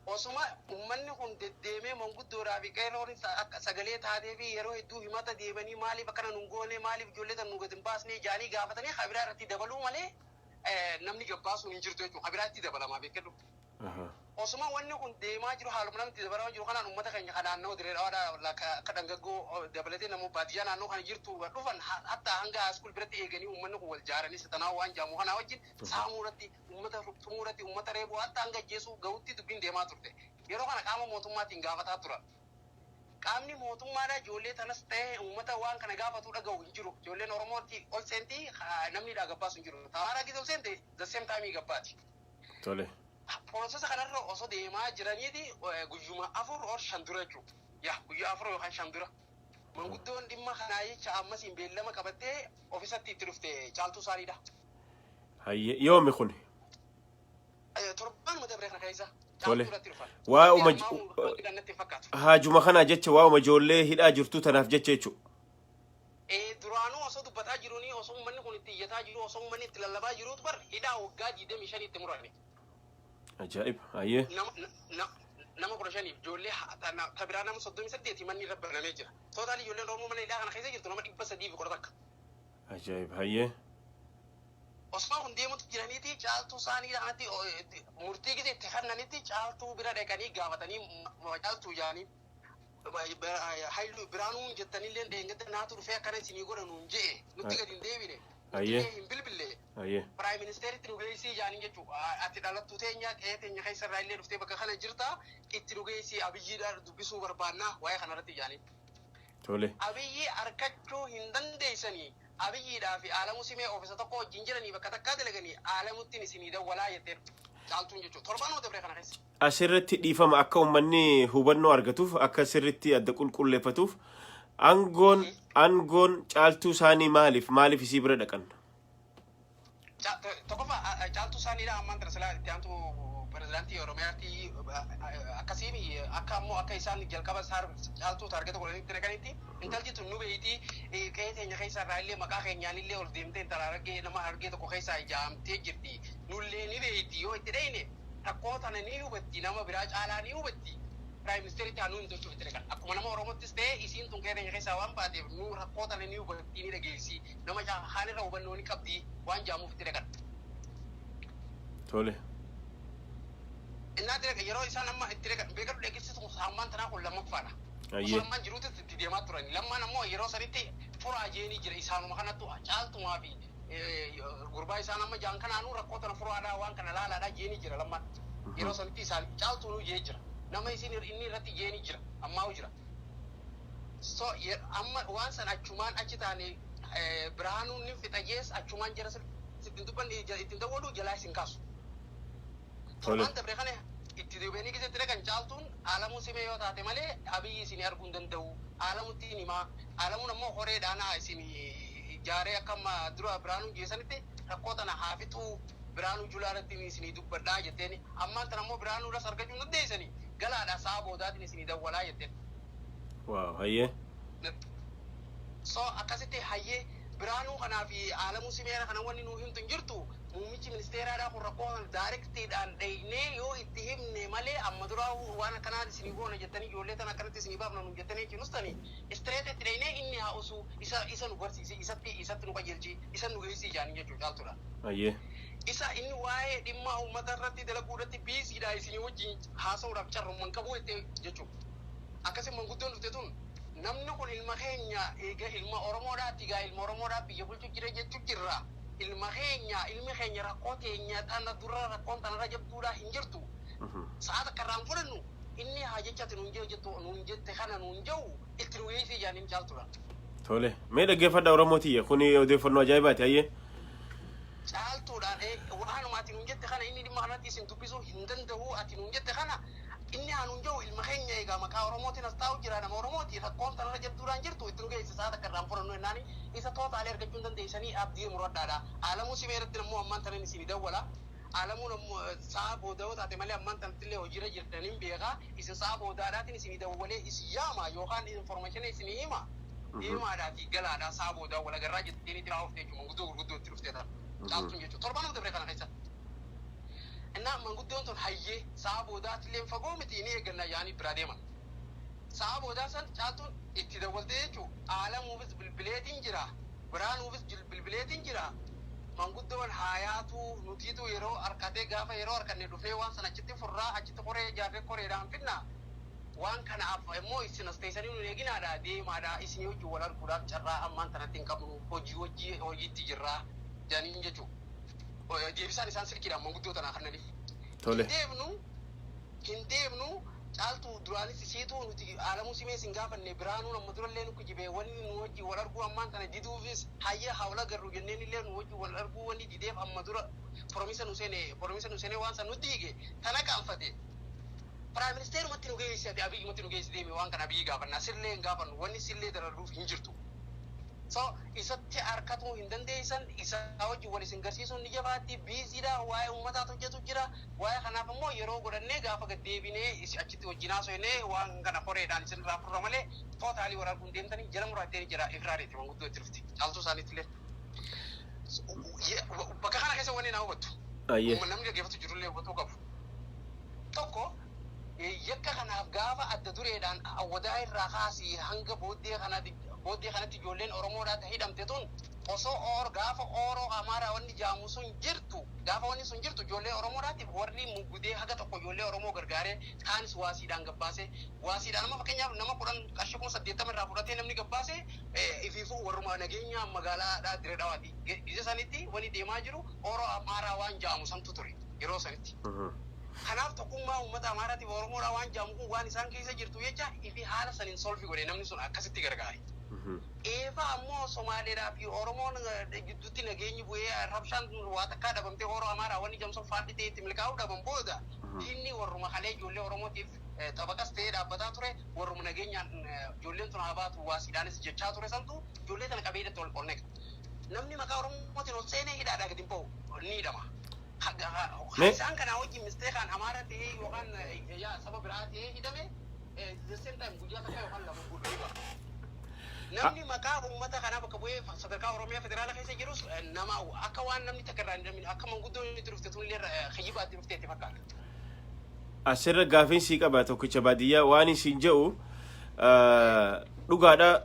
S4: Osuma uummanni kun deddeemee manguddoodhaa fi qeerroon akka sagalee taatee fi yeroo hedduu himata deemanii, maaliif akkana nun goone, maaliif ijoollee tan nu gad hin baasne jaanii gaafatanii, kabiraa irratti dabaluu malee namni gabbaasuun hin jirtu jechuudha. Kabiraa itti dabalamaa beekadhu. Osuma wanni kun deemaa jiru, haaluma namni itti dabalamaa jiru kanaan, uummata keenya kan naannoo Diree Dhawaadhaa akka dhangaggoo dabalatee namoota baadiyyaa naannoo kana jirtu dhufan, hatta hanga school biratti eeganii, uummanni kun wal jaaranii satanaa waan jaamu kanaa wajjin saamuu irratti, uummata tumuu irratti, uummata reebuu, hatta hanga ajjeesuu gahutti dubbiin deemaa turte. Yeroo kana qaama mootummaatiin gaafataa turan. Qaamni mootummaadhaa ijoollee tanas ta'ee uummata waan kana gaafatu dhaga'u hin jiru. Ijoolleen Oromootti ol seenti, namni dhaa gabbaasu hin jiru. Amaaraa gisa ol seente, the same time gabbaati. Process kanarra osoo deemaa jiraniiti, guyyuma 4 or 5 dura jechuudha. Yaa, guyyaa 4 yookaan 5 dura. Manguddoon dhimma kanaa jecha ammasiin beellama qabattee ofisatti itti dhufte Caaltuu Saaniidha.
S2: Hayyee, yoomi kun?
S4: Torbaanuma dabre kana keessa.
S2: Tole.
S4: Caaltuu irratti dhufan.
S2: Waa uma
S4: Ammaa natti hin fakkaatu.
S2: Haajuma kanaa jecha, waa'uma ijoollee hidhaa jirtu tanaaf jecha jechuudha.
S4: Duraanuu osoo dubbataa jiruuni, osoo uummanni kun itti iyyataa jiru, osoo uummanni itti lallabaa jiruutu bar hidhaa waggaa 25 itti murame.
S2: Ajaa'iba. Hayyee.
S4: Nama 15f, ijoollee ta biraa nama 38 manni irra banamee jira. Total ijoolleen Oromoo mana hidhaa kana keessa jirtu nama 311.
S2: Ajaa'iba. Hayyee.
S4: Osoo kun deemutu jiraniiti, Caaltuu isaanii kanatti murtii gise itti kennanitti Caaltuu bira dhaqanii gaafatanii, Caaltuu jaanii, Hayilu Biraanuun jettanillee dheengadda naatu dhufee akkana isinii godha nuun je'e, nutti gadi hin deebine.
S2: Hayyee.
S4: Nutti hin bilbille.
S2: Hayyee.
S4: Prime Ministeritti nu geessii jaanii jechuudha. Ati dhalattuu teenya, qe'ee teenya keessa irraa illee dhuftee bakka kana jirta, itti nu geessii, Abiyyiidhaan dubbisuu barbaannaa waa'ee kanarratti jaanii. Abiyyi harkachuu hin dandeessanii, Abiyyiidhaa fi Alamuu Simee oofisa tokko wajjin jiranii, bakka takkaa dalaganii, Alamuttiin isinii dawwalaa jetteen Caaltuun jechuudha. Torbaanuma dabre kana keessa.
S2: Asirratti dhiifama, akka uummanni hubannoo argatuuf, akka sirritti adda qulqulleeffatuuf, aangoon Caaltuu isaanii maaliif isii bira dhaqan?
S4: Tokkoffaa, Caaltuu isaaniidha ammaan tana silaa itti aantu pirezidaantii Oromiyaatti akkasiin, akka ammoo akka isaan jalqaba Caaltuu target godhanitti dhaqanitti, intalti tun nu beeyti, qe'ee teenya keessa irraa illee maqaa keenyaan illee ol deemtee intala Harargee, nama Harargee tokko keessaa ijaamtee jirti, nullee ni beeyti, yoo itti dheyne rakkoo tana ni hubatti, nama biraa caalaa ni hubatti. Prime Ministeritti haa nuu himtu jechuuf itti dhaqan. Akkuma nama Oromottis ta'e, isiin tun keenya keessaa waan baateef nu rakkoo tana ni hubattii, ni dhageessi. Nama haalirra hubannoo ni qabdi waan jaamuuf itti dhaqan.
S2: Tole.
S4: Innaa itti dhaqan, yeroo isaan amma itti dhaqan, beekadhu, dheekessisu hammaan tanaa kun lammaffaadha. Osoo Lammaan jiruutti itti deemaa turan. Lammaan ammoo yeroo sanitti furaa jeenii jira. Isaanuma kanattu Caaltumaa fi gurbaa isaan amma jaan kanaanuu rakkoo tana furaadhaa, waan kana laalaadhaa jeenii jira Lammaan. Yeroo sanitti isaan Caaltuunuu jee jira. Nama isin inni irratti jeenii jira. Ammaa'u jira. So amma waan san achumaan achi taane Birhaanuun ni fixa jees, achumaan jara ittiin dubbanne, ittiin dawwalu jalaa isin kaasu. Torbaan dabre kana itti deebi'anii gisee itti dhaqan, Caaltuun Alamuu Simee yoo taate malee Abiyyi isin arguu hin danda'u. Alamutti hin himaa. Alamuun ammoo horeedhaan isin ijaaree akka amma dura Birhaanuun jeessanitti rakkoo tana haa fixuu, Birhaanuu Julaa irratti isinii dubbadhaa jetteen. Ammaan tana ammoo Birhaanuudhas argachuu hin dandeessanii, galaadhaa, sa'a boodaatiin isinii dawwalaa jetteen.
S2: Wow, hayyee.
S4: So akkasitti hayyee, Birhaanuu kanaa fi Alamuu Simeera kana wanni nuu himtu hin jirtu. Muummichi ministeeraadhaa kun rakkoo kana directiidhaan dheeynee yoo itti himne malee, amma duraa waan akkanaa isinii goona jettanii, ijoollee tana akkanatti isinii baafna nuun jettanii jechuun straight itti dheeynee inni haa usu, isa nu barsiisi, isatti nu qajeelchi, isa nu geessii jaanii jechuu Caaltuudha. Isa inni waa'ee dhimma uummata irratti dalaguu irratti busydha, isinii wajjin haasa'uudhaaf carrummaan qabu jettee jechuudha. Akkasii manguddoon dhufte tun, namni kun ilma keenya, eega ilma Oromoodhaati, egaa ilma Oromoodhaa biyya bulchu jira jechuu jirra. Ilma keenya, ilmi keenya rakkoo teenya tana dura rakkoon tanarra jabduudhaa hin jirtu. Sa'a takka irraan fudhannu, inni haa jechati nuun jee jettu, nuun jette kana nuun jiru itti nu geessii jaaniin Caaltuudha.
S2: Tole. Mee dhaggeeffadha Oromoo tiyya. Kuni odeeffannoo ajaa'ibaati, hayyee.
S4: Caaltuudhaan waanuma ati nuun jette kana, inni dhimma kanatti isin dubbisuu hin danda'u, ati nuun jette kana inni haa nuun jiru. Ilma keenya egaa maqaa Oromootiin as taa'u jira, nama Oromooti, rakkoon tanarra jabduudhaan jirtu itti nu geesse, sa'a takka irraan fudhannu jennaani isa totally argachuu hin dandeessanii, abdii muradhaadha. Alamuu Simee irratti ammoo ammaan tanan isinii dawwala. Alamuun ammoo sa'a booda yoo taate malee ammaan tanatti illee hojiirra jirtan hin beekaa. Isin sa'a boodaadhaatiin isinii dawwalee isin yaama yookaan information isinii hima. Deemaadhaatii galaadhaa, sa'a boodaa wal agarraa jetteen itti raawwafte jechuudha, manguddoo gurguddoo itti dhuftee ta'a. Caaltuun jechuudha. Torbaanuma dabre kana keessa. Innaa manguddoon tun hayyee, sa'a boodaatti illee fagoo miti, ni eegganna yaanii biraa deeman. Sa'a boodaa san Caaltuun itti dawwaltee jechuudha. Alamuufis bilbileetiin jira. Biraanuufis bilbileetiin jira. Manguddoon haayaatu nutiitu yeroo harkatee, gaafa yeroo harkanne dhufnee waan sana achitti furraa, achitti koree ijaarree koreedhaan finna. Waan kanaaf immoo isin as teessanii nu eeginaadha, deemaadha, isinii wajjin wal arguudhaaf carraa ammaan tanatti hin qabnu, hojii hojii hojiitti jirraa jedhaniin jechuudha. Deebisaan isaan silkiidhaan manguddoo tanaa kannaniif.
S2: Tole.
S4: Hin deemnu, hin deemnu, Caaltuu duraanis isiitu nuti Alamuu Simee sin gaafanne, Biraanuun amma durallee nu kijibee, wanni nu wajjin wal arguu ammaan tana diduufis, hayya haa wal agarru jenneen illee nu wajjin wal arguu wanni dideef amma dura promise nu seene, waan san nu diige, tana qaanfate. Prime Ministerumatti nu geessi, ati Abiyyumatti nu geessi, deemi, waan kana Abiyyi gaafannaa, sirlee hin gaafannu, wanni sillee dararruuf hin jirtu. So isatti harkatuu hin dandeessan, isa wajjin wal isin garsiisuun ni jabaatti, busydha, waa'ee uummataatu hojjetu jira. Waa'ee kanaaf immoo yeroo godhannee gaafa gad deebinee achitti wajjin haasofnee waan kana koreedhaan isin irraa furra malee totally wal arguun deemtanii jala muraattee jira ifraareeti manguddoo itti dhufte. Caaltuu isaaniitti illee. Bakka kana keessa wanni naa hubattu. Namni dhaggeeffatu jirullee hubatuu qabu. Tokko, yakka kanaaf gaafa adda dureedhaan Awwadaa irraa kaasii hanga booddee kanatti ijoolleen Oromoodhaa ta hidhamte tun, osoo oor gaafa Ooroo Amaaraa wanni jaamu sun jirtu, gaafa wanni sun jirtu, ijoollee Oromoodhaatiif warri mugudee haga tokko ijoollee Oromoo gargaaree, kaanis waasiidhaan gabbaase. Waasiidhaan amma fakkeenyaaf nama 10 qarshii 80,000 irraa fudhatee namni gabbaase ifiifuu warruma nageenya magaalaadhaa Diree Dhawaati. Gisa sanitti wanni deemaa jiru Ooroo Amaaraa waan jaamu santu ture yeroo sanitti. Kanaaf tokkummaa uummata Amaaraatiif Oromoodhaa waan jaamu kun waan isaan keessa jirtu jecha ifi haala saniin solve godhe, namni sun akkasitti gargaare. Eefa ammoo Somaaleedhaa fi Oromoon gidduutti nageenyi bu'ee, rabshaan waa takkaa dhabamtee, Oromoo Amaaraa wanni jamson faalli ta'e itti milkaa'uu dhaban booda, diinni warruma kalee ijoollee Oromootiif xabaqas ta'ee dhaabbataa ture, warruma nageenyaan ijoolleen tun haa baatu waasiidhaanis jechaa ture santu ijoollee tana qabee hidhatti ol neqa. Namni maqaa Oromootiin ol seenee hidhaadhaa gadi hin ba'u, ni hidhama. Isaan kanaa wajjin misteekaan Amaara ta'ee yookaan yaa saba biraa ta'ee hidhame, the same time guyyaa takka yookaan lama booda ni ba'a. Namni maqaa uummata kanaa bakka bu'ee sadarkaa Oromiyaa federaala keessa jirus nama akka waan namni takka irraa hin hidhamin, akka manguddoon itti dhufte tunillee kijibaa itti dhufte itti fakkaata.
S2: Asirra gaafiin sii qaba, Tokkicha Baadiyyaa. Waan isin jedhu, dhugaadha,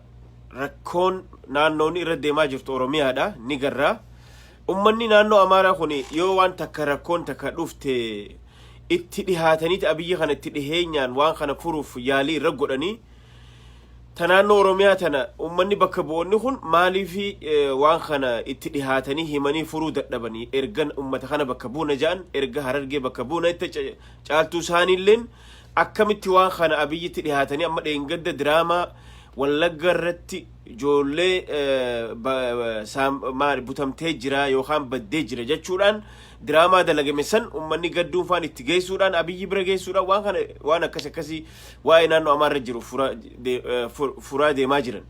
S2: rakkoon naannoon irra deemaa jirtu Oromiyaadha ni garraa. Ummanni naannoo Amaaraa kun yoo waan takka, rakkoon takka dhufte, itti dhihaataniiti Abiyyi kana itti dhiheenyaan waan kana furuuf yaalii irra godhanii. Ta naannoo Oromiyaa tana ummanni bakka bu'oonni kun maaliif waan kana itti dhihaatanii himanii furuu dadhabanii? Ergan ummata kana bakka buuna ja'an, erga Harargee bakka buuna itti Caaltuu isaaniilleen akkamitti waan kana Abiyyitti dhihaatanii? Amma dheengadda diraamaa Wallagga irratti ijoollee maal butamtee jira yookaan baddee jira jechuudhaan diraamaa dalagame san ummanni gadduunfaan itti geessuudhaan, Abiyyi bira geessuudhaan, waan kana, waan akkas akkasii waa'ee naannoo Amaarra jiru furaa deemaa jiran.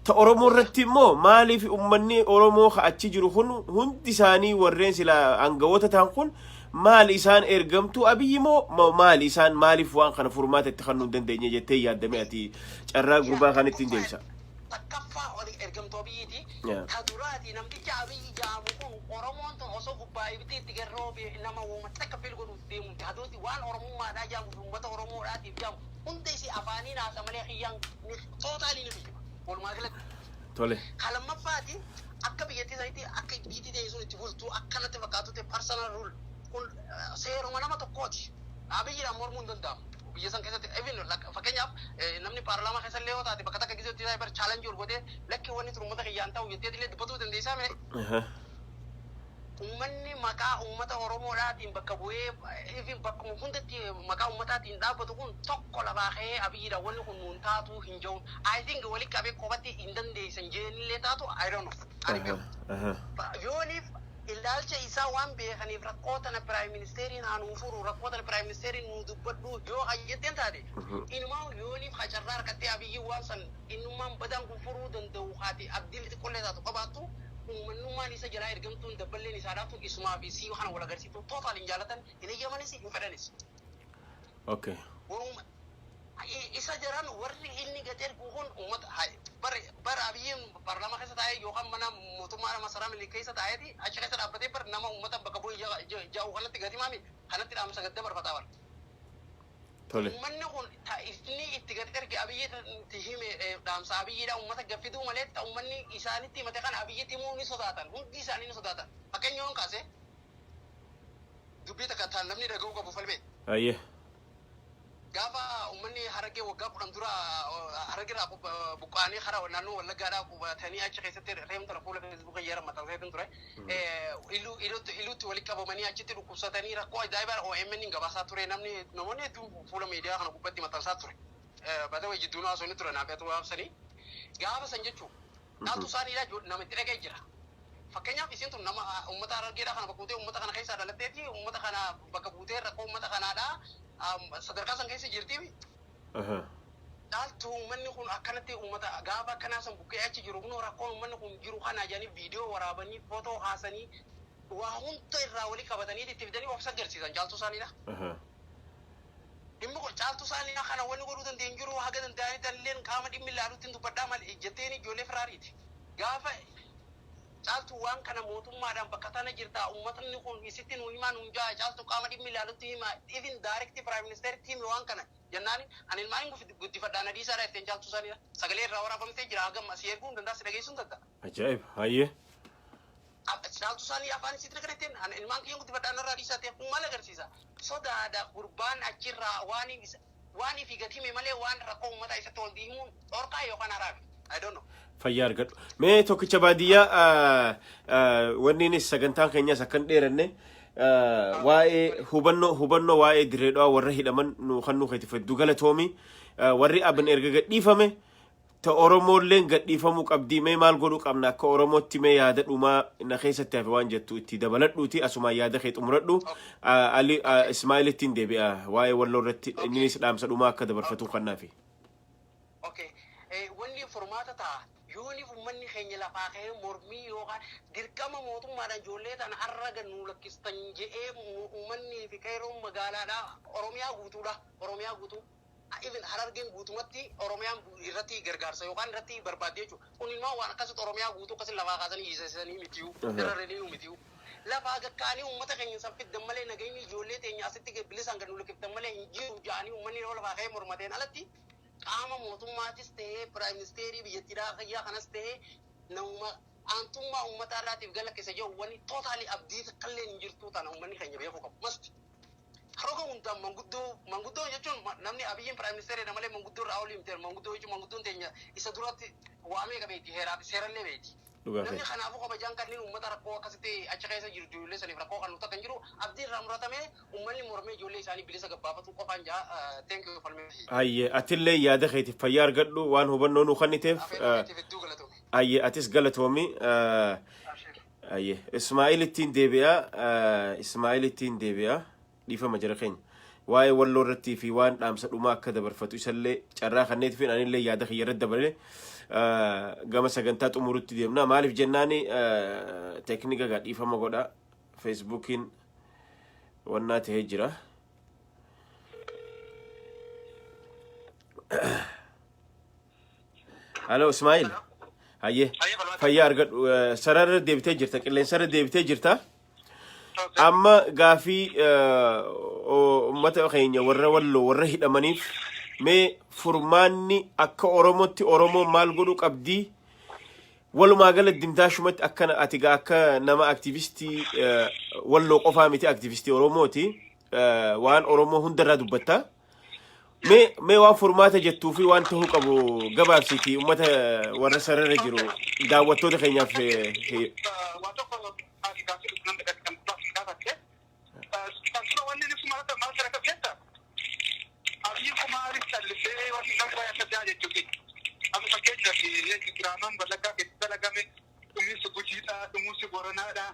S2: Ta Oromoo irratti immoo maaliif ummanni Oromoo ka achi jiru kun hundi isaanii, warreen sila aangawoota ta'an kun, maali isaan ergamtuu Abiyyi moo maali isaan? Maaliif waan kana furmaata itti kennuu hin dandeenye jettee yaaddame ati? Carraa gurbaa kan ittiin deebisa?
S4: Takkaffaa oli ergamtuu Abiyyiiti. Ta duraati, namticha Abiyyi jedhamu kun, Oromoon tun osoo gubbaa ibiddi itti garroobe nama wooma takka feel godhuuf deemuuti. Hadooti waan Oromummaadhaa jedhamu fi uummata Oromoodhaatiif jedhamu hunda isii afaaniin haasa malee kiyyaan totally ni kijiba. Walumaa galatti. Ka lammaffaati, akka biyyattii sanitti, akka biitii ta'e sun itti bultu akkanatti fakkaatutti, personal rule kun seeruma nama tokkooti. Abiyyiidhaan mormuu hin danda'amu. Biyya san keessatti even fakkeenyaaf namni paarlaamaa keessa illee yoo taate, bakka takka gisee itti bar challenge ol godhee, "Lakki, wanni tun uummata kiyyaan ta'u," jettee illee dubbatuu dandeessaa mee? Uummanni maqaa uummata Oromoodhaatiin bakka bu'ee, even bakkuma hundatti maqaa uummataatiin dhaabbatu kun tokko lafaa ka'ee Abiyyiidhaan wanni kun nuun taatu hin jiru. I think walitti qabee qofatti hin dandeessan jeenillee taatu, I don't know. Ani beeku. Yooniif ilaalcha isaa waan beekaniif, rakkoo tana prime ministeriin haa nuu furu, rakkoo tana prime ministeriin nuu dubbadhu yoo hayyatteen taate, inumaa yooniif hacarraa harkattee Abiyyi waan san innummaan badaan kun furuu danda'u haati abdiin xixiqqollee taatu qabaattu, uummanummaan isa jalaa ergamtuun dabballeen isaa dhaabtu isumaa fi sii kana wal agarsiiftu total hin jaalatan, hin eeyyamanis, hin fedhanis. Waruma isa jaran warri inni gad ergu kun uummata bara Abiyyiin paarlaamaa keessa taa'ee yookaan mana mootummaa masaraa Minilik keessa taa'eeti achi keessa dhaabbatee bar nama uummata bakka bu'ee jaa'u kanatti gadi maami kanatti dhaamsa gad dabarfataa bara. Uummanni kun inni itti gad erge Abiyyitti hime, dhaamsa Abiyyiidha uummata gaffiduu malee, uummanni isaanitti himate kana Abiyyitti himuu ni sodaatan, hundi isaanii ni sodaatan. Fakkeenya yoon kaase, dubbii takka taan namni dhaga'uu qabu falmee. Gaafa uummanni Harargee waggaa 10 dura Harargeerraa buqqa'anii karaa naannoo Wallaggaadhaa qubatanii achi keessatti reemtara fuula Feesbuukii yeroo maxxanseetiin ture. Iluutti walitti qabamanii achitti dhukkubsatanii rakkoo ajaa'ibaa OMN gabaasaa ture, namni namoonni hedduun fuula miidiyaa kana gubbatti maxxansaa ture. Bada wayii jidduu haasofni ture naaf atu waabsanii. Gaafa san jechuun dhaaltu isaaniidha nama itti dhaga'e jira. Fakkeenyaaf isin tun nama uummata Harargeedhaa kana bakka buutee, uummata kana keessaa dhalatteeti, uummata kana bakka buutee rakkoo uummata kanaadhaa sadarkaa san keessa jirti. Dhaaltu uummanni kun akkanatti uummata gaafa akkanaa san bukkee achi jiru, kunoo rakkoon uummanni kun jiru kana jedhanii viidiyoo waraabanii, footoo kaasanii, waa hunda irraa walii qabatanii itti fidanii of agarsiisan Caaltuu isaaniidha. Dhimmi kun Caaltuu isaanii kana wanni godhuu dandeenyu jiru, haga danda'anitti illeen qaama dhimmi ilaaluutti dubbadhaa malee jetteen ijoollee firaariiti. Gaafa Caaltuu waan kana mootummaadhaan bakka tana jirta, uummatni kun isitti nu himaa nuun jaa, Caaltuu qaama dhimmi ilaalutti hima, even direct prime ministeritti himi waan kana jennaani, ani ilmaan guddifadhaan adiisaadha ittiin Caaltuu isaaniidha. Sagalee irraa waraabamtee jira, hagam asii erguu hin danda'a, si dhageessuu hin danda'a.
S2: Ajaa'iba! Hayyee.
S4: Caaltuu isaanii afaan isitti nagara ittiin ani ilmaan kiyyan guddifadhaan irraa adiisaa ta'e kun maal agarsiisa? Sodaadha gurbaan achirraa waan ifi gad hime malee waan rakkoo uummataa isatti ol himuun dhorkaa yookaan haraami. I don't know.
S2: Fayyaa argadhu. Mee Tokkicha Baadiyyaa, wanniinis sagantaan keenyas akka hin dheeranne, waa'ee hubannoo waa'ee Dirree Dhawaa warra hidhaman nu kan nu keetiif hedduu galatoomi. Warri abin erga gadhiifame ta Oromoolleen gadhiifamuu qabdii, mee maal godhuu qabna akka Oromootti? Mee yaada dhumaa na keessatti hafe waan jettu itti dabaladhuuti asumaan yaada kee xumuradhu. Ali Ismaa'ilittiin deebi'a, waa'ee Walloo irratti innis dhaamsa dhumaa akka dabarfatu kannaafi.
S4: Okay. Wanni furmaata ta'a. Yooniif uummanni keenya lafaa ka'ee mormii yookaan dirqama mootummaadhaan ijoollee tana har'a gad nuu lakkistan jedhee uummanni fi qeerroon magaalaadhaa Oromiyaa guutuudha. Oromiyaa guutuu. Even Harargeen guutumatti Oromiyaan irratti gargaarsa yookaan irratti barbaadde jechuudha. Kun immoo waan akkasitti Oromiyaa guutuu akkasitti lafaa kaasanii hiisisanii mitiyuu. Dararanii mitiyuu. Lafaa gakkaanii uummata keenya san fiddan malee, nageenyi ijoollee teenya asitti bilisaan gad nu lakkiftan malee. malee hin jiru jedhanii uummanni yoo lafaa ka'ee mormateen alatti, qaama mootummaatis ta'ee, prime ministerii biyyattiidhaa fayyaa kanas ta'ee, namuma aantummaa uummataa irraatiif gala keessa jiru, wanni totally abdii takkallee hin jirtu. Tana uummanni keenya beekuu qabu. Masti. Roga hundaan manguddoo, manguddoo jechuun namni Abiyyiin prime ministerii malee manguddoo irraa olii miti. Manguddoo jechuun manguddoon teenya isa duratti waamee qabeeti, heeraa fi seerallee beeti.
S2: Dhugaa
S4: Namni
S2: keeti.
S4: kanaafuu kabajaan kanneen uummata rakkoo akkasitti achi keessa jiru, ijoollee saniif rakkoo kan nuti kan jiru, abdii irraa muratamee uummanni mormee ijoollee isaanii bilisa gabbaafatu qofaan jaa. Thank you, falmee.
S2: Hayyee, atillee yaada keetiif fayyaa argadhu, waan hubannoo nu kenniteef.
S4: Afeerraa keetiif hedduu galatoomi.
S2: Hayyee, atis galatoomi. Hayyee, Ismaa'il ittiin deebi'a. Ismaa'il ittiin deebi'a. Dhiifama jira keenya. Waa'ee Walloo irrattii fi waan dhaamsa dhumaa akka dabarfatu isallee carraa kanneetiif anillee yaada kiyya irratti dabalee gama sagantaa xumurutti deemna. Maaliif jennaani, teeknika gaa dhiifama godha. Feesbuukiin wannaa tahee jira. Halo Ismaa'il. Hayyee. Fayyaa argadhu. Sarara deebitee jirta. Qilleensarra deebitee jirta. Amma gaafii uummata keenya warra Walloo warra hidhamaniif, mee furmaanni akka Oromootti Oromoon maal godhuu qabdii? Walumaa gala dimtaashumatti akkana ati gaa akka nama aktivistii Walloo qofaa miti, aktivistii Oromooti. Waan Oromoo hundarraa dubbatta. Mee waan furmaata jettuu fi waan ta'uu qabu gabaabsiti uummata warra sarara jiru daawwattoota keenyaaf.
S3: Waa tokko ati gaafii namni kan gaafatte. Kan dura wanni inni maal maal sana keessa Abiyyi kumaaliif callisee wanni nama baay'ee adda jechuudha. Amma fakkeenyaaf diraamaan Wallaggaa keessatti dalagame, dhumiinsi Gujiidha, dhumiinsi Boranaadha.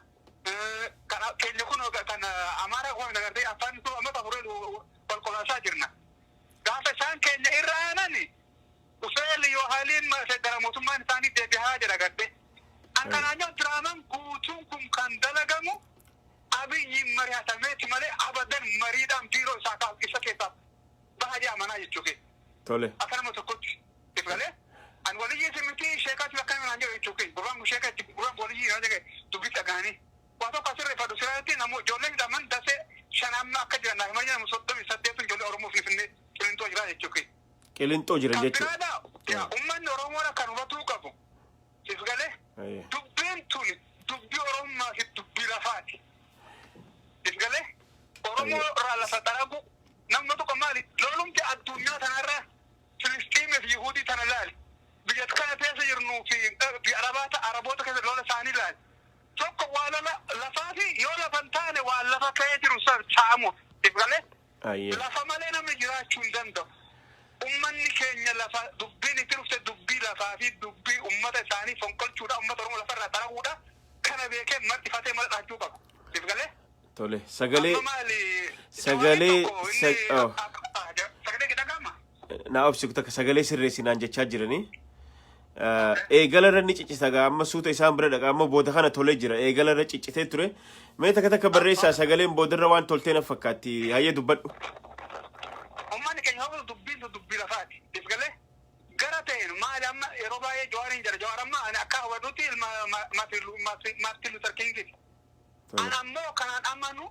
S3: Kan keenya kun kan Amaaraa kun agartee afaan sun amma afuree wal qolaasaa jirna. Gaafa isaan keenya irra aanan dhufee liyyuu haaliin gara mootummaan isaanii deebi'aa jira agartee. An kanaan jiru diraamaan guutuun kun kan dalagamu Abiyyiin mari'atameeti malee abadan mariidhaan biiroo isaa kaa'u isa keessaa baha jee amanaa jechuudha.
S2: Tole.
S3: Akka nama tokkotti if galee an waliyyii isin miti, sheekaatti bakka nama naan jedhu jechuudha. Gurbaan kun sheeka itti, gurbaan waliyyii yoo jedhe dubbii dhaga'anii. Waa tokko asirreeffadhu sirriitti, namoo ijoolleen hidhaman Dasee shan amma akka jiran naaf himanii, nama 38 ijoollee Oromoo Finfinnee Qilintoo jira jechuudha.
S2: Qilintoo jiran
S3: Kan
S2: jechuudha.
S3: biraadha, uummanni Oromoodha kan hubatuu qabu. If galee dubbiin tun dubbii Oromummaa fi dubbii lafaati. If galee Oromoo irraa lafa xaragu namni tokko maali, lolumti addunyaa tanarra Filistiimii fi Yihudii tana laali. Biyya kana keessa jirnuu fi biyya Arabaata Araboota keessa lola isaanii laali. Tokko waa lola lafaa fi yoo lafa hin taane waan lafa ka'ee jiru san saamu. If galee lafa malee namni jiraachuu hin danda'u. Ummanni keenya lafa dubbiin itti dhufte dubbii lafaa fi dubbii ummata isaanii fonqolchuudha, ummata Oromoo lafarraa xaraguudha. Kana beekee marxifatee mala dhahachuu qaba. If galee?
S2: Tole. Sagalee
S3: Amma maali?
S2: sagalee
S3: Tokko inni
S2: oh.
S3: sagalee dhaga'ama?
S2: Naa obsi, takka sagalee sirreessinaan jechaa jiranii. Eegala irra ni ciccita gaa, amma suuta isaan bira dhaqa, amma booda kana tolee jira, eegala irra ciccitee ture. Mee takka takka barreessaa, sagaleen boodarra waan toltee na fakkaatti. Hayyee, dubbadhu.
S3: Ummanni keenya hawwatu dubbiin tun dubbii lafaati. If galee? Gara ta'een maali, amma yeroo baay'ee Jawaariin jira. Jawaar amma ani akka hubadhutti ilma Martin Luther Kingiti. An ammoo kanaan amanu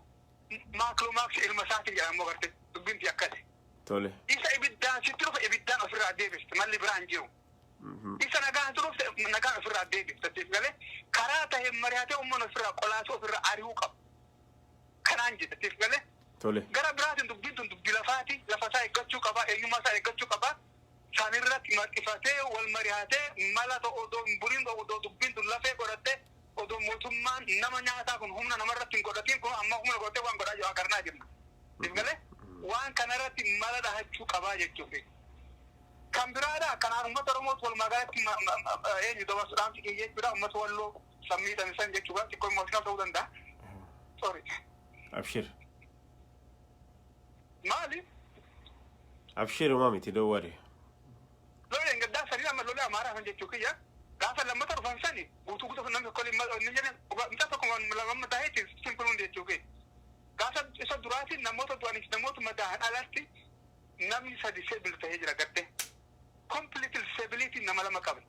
S3: Malcolm X ilma isaatiin jedha ammoo, garte dubbiin tiyya akkasi.
S2: Tole.
S3: Isa ibiddaan sitti dhufe ibiddaan ofirraa deebiste, malli biraan jiru. Isa nagaan sitti dhufte nagaan ofirraa deebiste. Siif galee, karaa ta'een mari'atee uummanni ofirraa qolaasuu, ofirraa ari'uu qaba. Kanaan jedhe, siif galee.
S2: Tole.
S3: Gara biraatiin dubbiin tun dubbii lafaati. Lafa isaa eeggachuu qaba. Eenyummaa isaa eeggachuu qaba. Sanirratti marxifatee wal mari'atee mala odoo hin burin, odoo dubbiin tun lafee godhatte, odoo mootummaan nama nyaataa kun humna namarratti hin godhatin, kun amma humna godhatee waan godhaa jiru agarnaa jirna. Siif galee, waan kanarratti mala dhahachuu qabaa jechuufi. Kan biraadha, kanaan uummata Oromootu walumaa galatti eenyu dabarsuudhaan fiqee jechuudha, uummata Walloo sammiidhaan san jechuudha, xiqqoo emotional ta'uu danda'a. Sorry.
S2: Abshir.
S3: Maali?
S2: Abshir, homaa miti, don't worry.
S3: Lola gaddaa sanii amma lola Amaaraa san jechuu kiyya. Gaafa lammata dhufan sani guutuu guutuu namni tokko inni jedhan mucaa tokko lama madaa'eeti, simple hundi jechuu kiyya. Gaafa isa duraatiin namoota du'aniif namoota madaa'an alatti namni sadi disable ta'ee jira gartee. Complete disability nama lama qabe.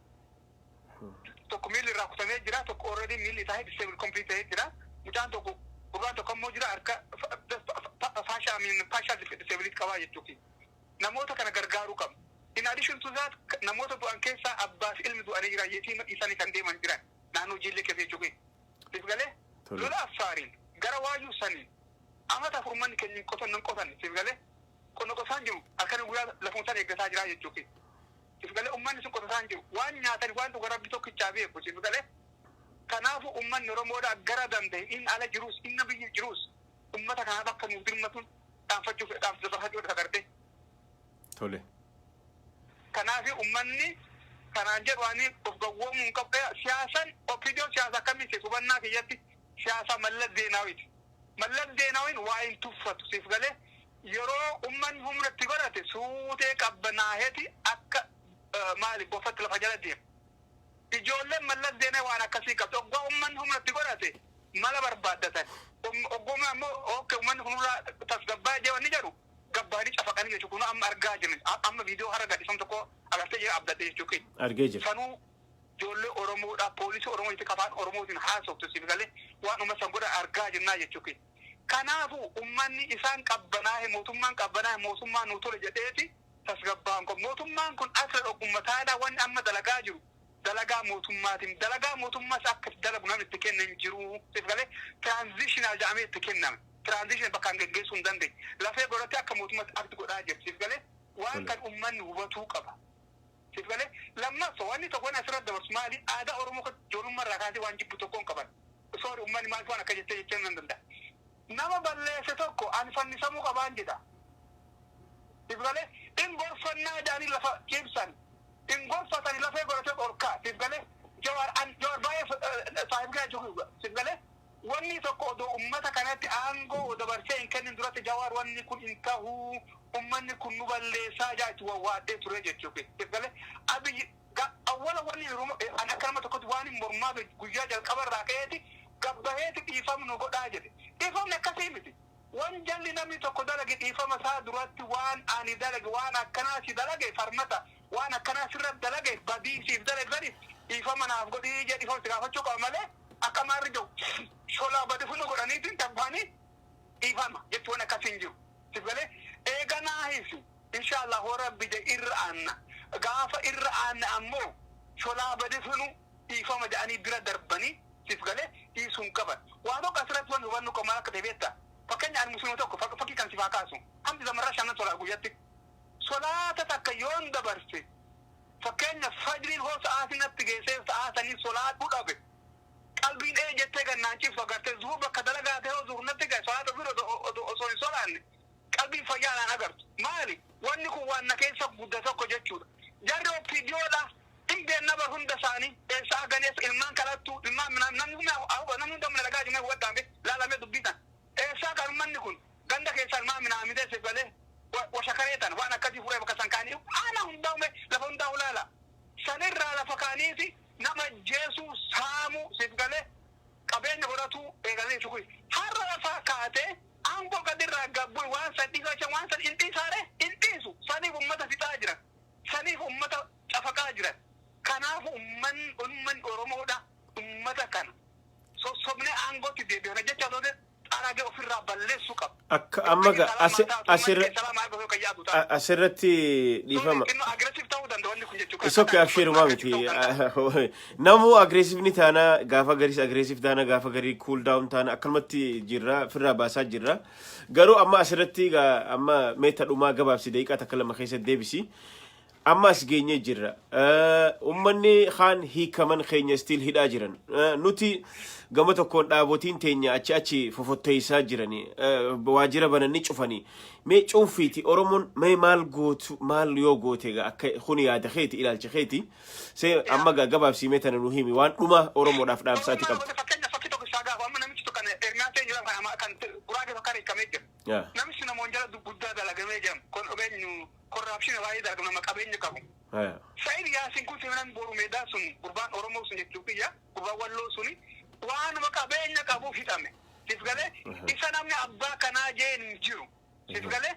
S3: Tokko miilli irraa kutamee jira, tokko already miilli isaa disable complete ta'ee jira. Mucaan tokko, gurbaan tokko immoo jira, harka faashaa Amiin, partial disability qabaa jechuufi. Namoota kana gargaaruu qabna. In addition to that, namoota du'an keessaa abbaa fi ilmi du'anii jiran, yeetiima dhiisanii kan deeman jiran naannoo Jiillee keessa jechuufi. Siif galee? Lola Affaariin gara Waayyuu saniin amata 4 ummanni keenya hin qotan, hin qotan. Siif galee? Qonna qotaan jiru, halkan guyyaa lafuma san eeggataa jira jechuufi. Siif galee? Ummanni sun qotataa hin jiru. Waan nyaatan, waan dhugan Rabbi tokkichaa beeku. Siif galee? Kanaafuu ummanni Oromoodhaa gara danda'e, inni ala jirus, inni biyya jirus, ummata kanaaf akka nuuf dirmatuun dhaanfachuuf dhaamsa dabarfachuu fedha gartee.
S2: Tole.
S3: Kanaaf ummanni kanaan jedhu ani of gawwoomuu hin qabu. Siyaasan OPDOn siyaasa akkamii siif hubannaa kiyyatti siyaasa Mallas Zeenaawiiti. Mallas Zeenaawiin waa hin tuffatu, siif galee? Yeroo ummanni humna itti godhate suutee qabbanaaheeti akka maali bofatti lafa jala deema. Ijoolleen Mallas Zeenaawi waan akkasii qabdi. Oggaa ummanni humna itti godhate mala barbaaddatan. Oggooma ammoo okay, ummanni kun nurraa tasgabbaa jee wanni jedhu gabbaanii cafaqanii jechuudha. Kun amma argaa jirra. Amma viidiyoo har'a gadhiifamu tokko agartee jira abdadhe jechuudha.
S2: Argee jira.
S3: Sanuu ijoollee Oromoodhaa, poolisii Oromoo jettee afaan Oromootiin haasoftu, siif galee? Waan uummata san godhan argaa jirnaa jechuudha. Kanaafuu ummanni isaan qabbanaa'e, mootummaan qabbanaa'e, mootummaan nu tole jedheeti tasgabba'an kun. Mootummaan kun asirra ummataadha. Wanni amma dalagaa jiru dalagaa mootummaatiin, dalagaa mootummaas akka itti dalagu namni itti kenna hin jiru. Siif galee? Transitional jedhamee itti kenname. Transition bakkaan geggeessuu hin dandeenye. Lafee godhatee akka mootummaatti act godhaa jira. Siif galee? Waan kan ummanni hubatuu qaba. Siif galee? Lammaffaa, wanni tokko wanni asirratti dabarsu maali? Aadaa Oromoo kan ijoollummaa irraa kaasee waan jibbu tokko hin qaban. Sorry, ummanni maaliif waan akka jettee jechuu nan danda'a. Nama balleesse tokko ani fannisamuu qabaan jedha. Siif galee? In gorfannaa jedhanii lafa ciibsan. In gorfatanii lafee godhatee ol ka'a. Siif galee? Jawaar an Jawaar baay'ee saahib gaa jiru. Siif galee? Wanni tokko odoo ummata kanatti aangoo dabarsee hin kennin duratti Jawaar wanni kun hin tahuu, ummanni kun nu balleessaa jaa itti wawwaadhee ture jechuudha. Siif galee? Abiyyi awwala wanni an akka nama tokkotti waan hin mormaa guyyaa jalqaba irraa ka'eeti gabbaheeti dhiifama nu godhaa jedhe. Dhiifamni akkasii miti. Wan jalli namni tokko dalage dhiifama isaa duratti waan ani dalage, waan akkanaa si dalage, farmata waan akkanaa sirra dalage, badii siif dalage saniif dhiifama naaf godhii jedhi dhiifama si gaafachuu qaba malee akka maarri jiru sholaa badi funu godhaniitiin tabbaanii dhiifama jechuun akkasii hin jiru. Siif galee? Eeganaa hiisi inshallah hoo Rabbi je irra aanna. Gaafa irra aanna ammoo sholaa badi funu dhiifama jedhanii bira darbanii, siif galee, dhiisuu hin qaban. Waa tokko asirratti wanni hubannu qabu maal akka ta'e beektaa? Fakkeenya ani Musliima tokko fakkii kan siif haa kaasu. Hamdi zamarraa shanan solaa guyyatti. Solaata takka yoon dabarse, fakkeenya fajriin hoo sa'aatii natti geessee sa'aa sanii solaadhu dhabe. Qalbiin ee jettee gannaan cibsu agartee zuhur bakka dalagaa ta'e hoo zuhur natti gahe solaata zuhur osoo hin solaanne qalbiin fayyaa naan agartu. Maali? Wanni kun waan na keessa gudda tokko jechuudha. Jarri OPDOdha. Hin beekna bar hunda isaanii eessa argan, eessa ilmaan kalattuu ilmaan namni namni hunda mana dhagaa jiru hubadhaa be laalamee dubbii tan eessaa kan ummanni kun ganda keessaa ilmaan minaamidee siif galee washakaree tan waan akkasii fuudhee bakka san kaanii aanaa hundaa ume lafa hundaa ulaala sanirraa lafa kaaniiti nama jeesuu saamuu, siif galee, qabeenya godhatuu eegalanii jechuudha. Har'a lafaa kaatee aangoo gadirraa gabbuun waan san dhiisaa, waan san hin dhiisaare, hin dhiisu. Saniif ummata fixaa jiran, saniif ummata cafaqaa jiran. Kanaaf ummanni Oromoodha ummata kana sossobnee aangootti deebi'ana jecha otoo xaragee ofirraa balleessuu qaba.
S2: Akka amma asirratti dhiifama.
S3: Aggressive ta'uu danda'a wanni kun jechuudha.
S2: It's okay, abshiirumaa miti. Namuu aggressive ni taana, gaafa garis aggressive taana, gaafa garii cool down taana, akkanumatti jirra, firraa baasaa jirra. Garuu amma asirratti amma meeta dhumaa gabaabsi daqiiqaa 1-2 keessatti deebisi. Amma as geenyee jirra. Uummanni kaan hiikaman keenya still hidhaa jiran. Nuti gama tokkoon dhaabotiin teenya achi achi fofotteessaa jirani. Waajjira bananii cufanii. Mee cuunfiiti Oromoon mee maal gootu, maal yoo goote egaa akka kun yaada keeti, ilaalcha keeti. See amma gabaabsii mee tana nu himi, waan dhuma Oromoodhaaf dhaamsaati qabdu.
S3: Fakkeenya fakkii tokko isaa gaafa amma namichi tokko kan Ermiyaas eenyu kan Guraagee fakkaan hiikamee jira. Namichi nama wanjala guddaa dalagamee jira. Kun qabeenyu corruption baay'ee dalagamu, nama qabeenya qabu. Sa'id Yaasin kun seenaan boru meedaa sun gurbaan Oromoo sun jechuu kiyya, gurbaan Walloo suni waanuma qabeenya qabuuf hidhame. Siif galee? Isa namni abbaa kanaa jeen hin jiru. Siif galee?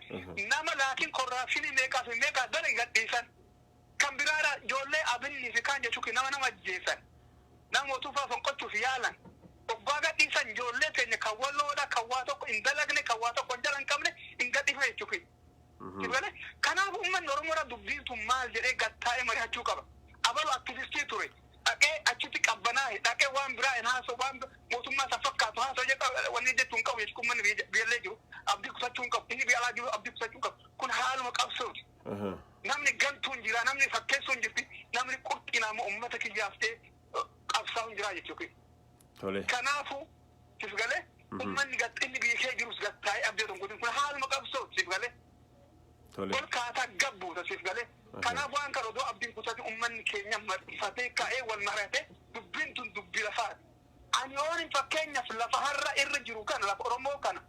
S3: Nama laakiin corruption meeqaa fi meeqaa dalage gadhiisan. Kan biraadha ijoollee Abinnii fi kaan jechuu nama nama ajjeesan. Nama mootummaa fonqolchuuf yaalan. Oggaa gadhiisan ijoollee keenya kan Walloodha, kan waa tokko hin dalagne, kan waa tokko hin jala hin qabne hin Tun maal jedhee gattaa'ee mari'achuu qaba. Abalu aktivistii ture. Dhaqee achitti qabbanaa'e, dhaqee waan biraa hin haasa'u, waan mootummaa san fakkaatu haasa'u jedha. Wanni jechuun qabu jechuun uummanni biyyallee jiru abdii kutachuu hin qabu. Inni biyya alaa jiru abdii kutachuu hin qabu. Kun haaluma qabsooti. Namni gantuun jira, namni fakkeessuun jirti, namni qurxiin ammoo uummata kiyyaaf ta'e qabsaa'uun jira jechuudha. Kanaafuu sif galee, uummanni inni biyya kee jirus gattaa'ee abdii otoo hin kutin, kun haaluma qabsooti, sif galee. Ol kaasaa gabbuuta, siif galee. Kanaaf waan kana odoo abdiin kutate uummanni keenya mar'ifatee ka'ee wal mari'atee, dubbiin tun dubbii lafaati. Ani yoon fakkeenyaaf lafa har'a irra jiru kana, lafa Oromoo kana,